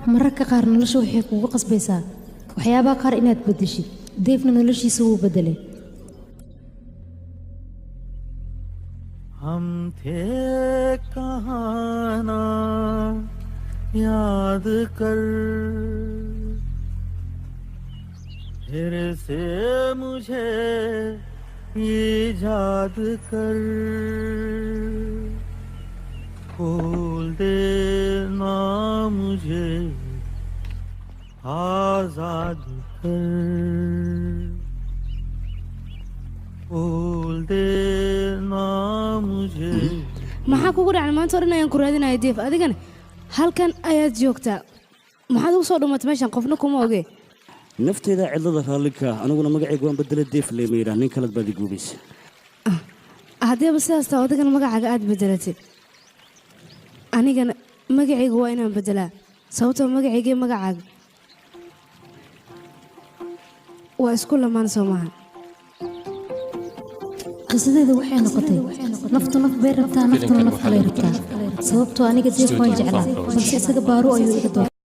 Mararka qaar nolosha waxay kugu qasbaysaa waxyaabaha qaar inaad beddeshid. Deefna noloshiisa wuu beddelay. हम थे कहाँ ना याद कर, फिर से मुझे ईजाद कर, खोल देना मुझे आजाद कर, खोल देना मुझे। Maxaa kugu dhacay? Maanta o dhan ayaan ku raadinaya, Deef. Adigana halkan ayaad joogtaa. Maxaad ugu soo dhumatay meeshan? Qofna kuma oge. Nafteyda cidlada raalli ka ah. Aniguna magacayga waan bedela, Deef lema yidhaah. Nin kalad baad i guubaysa. Haddiiba sidaas taa, adigana magacaaga aad bedelatay, anigana magacayga waa inaan bedelaa, sababtoo magacaygii magacaaga waa isku lamaan, soo maaha? Qisadeedu waxay noqotay naftu naf bay rabtaa, naftuna naf kalay rabtaa, sababtoo aniga Deef waan jeclaa, balse isaga Baaru ayuu iga doortay.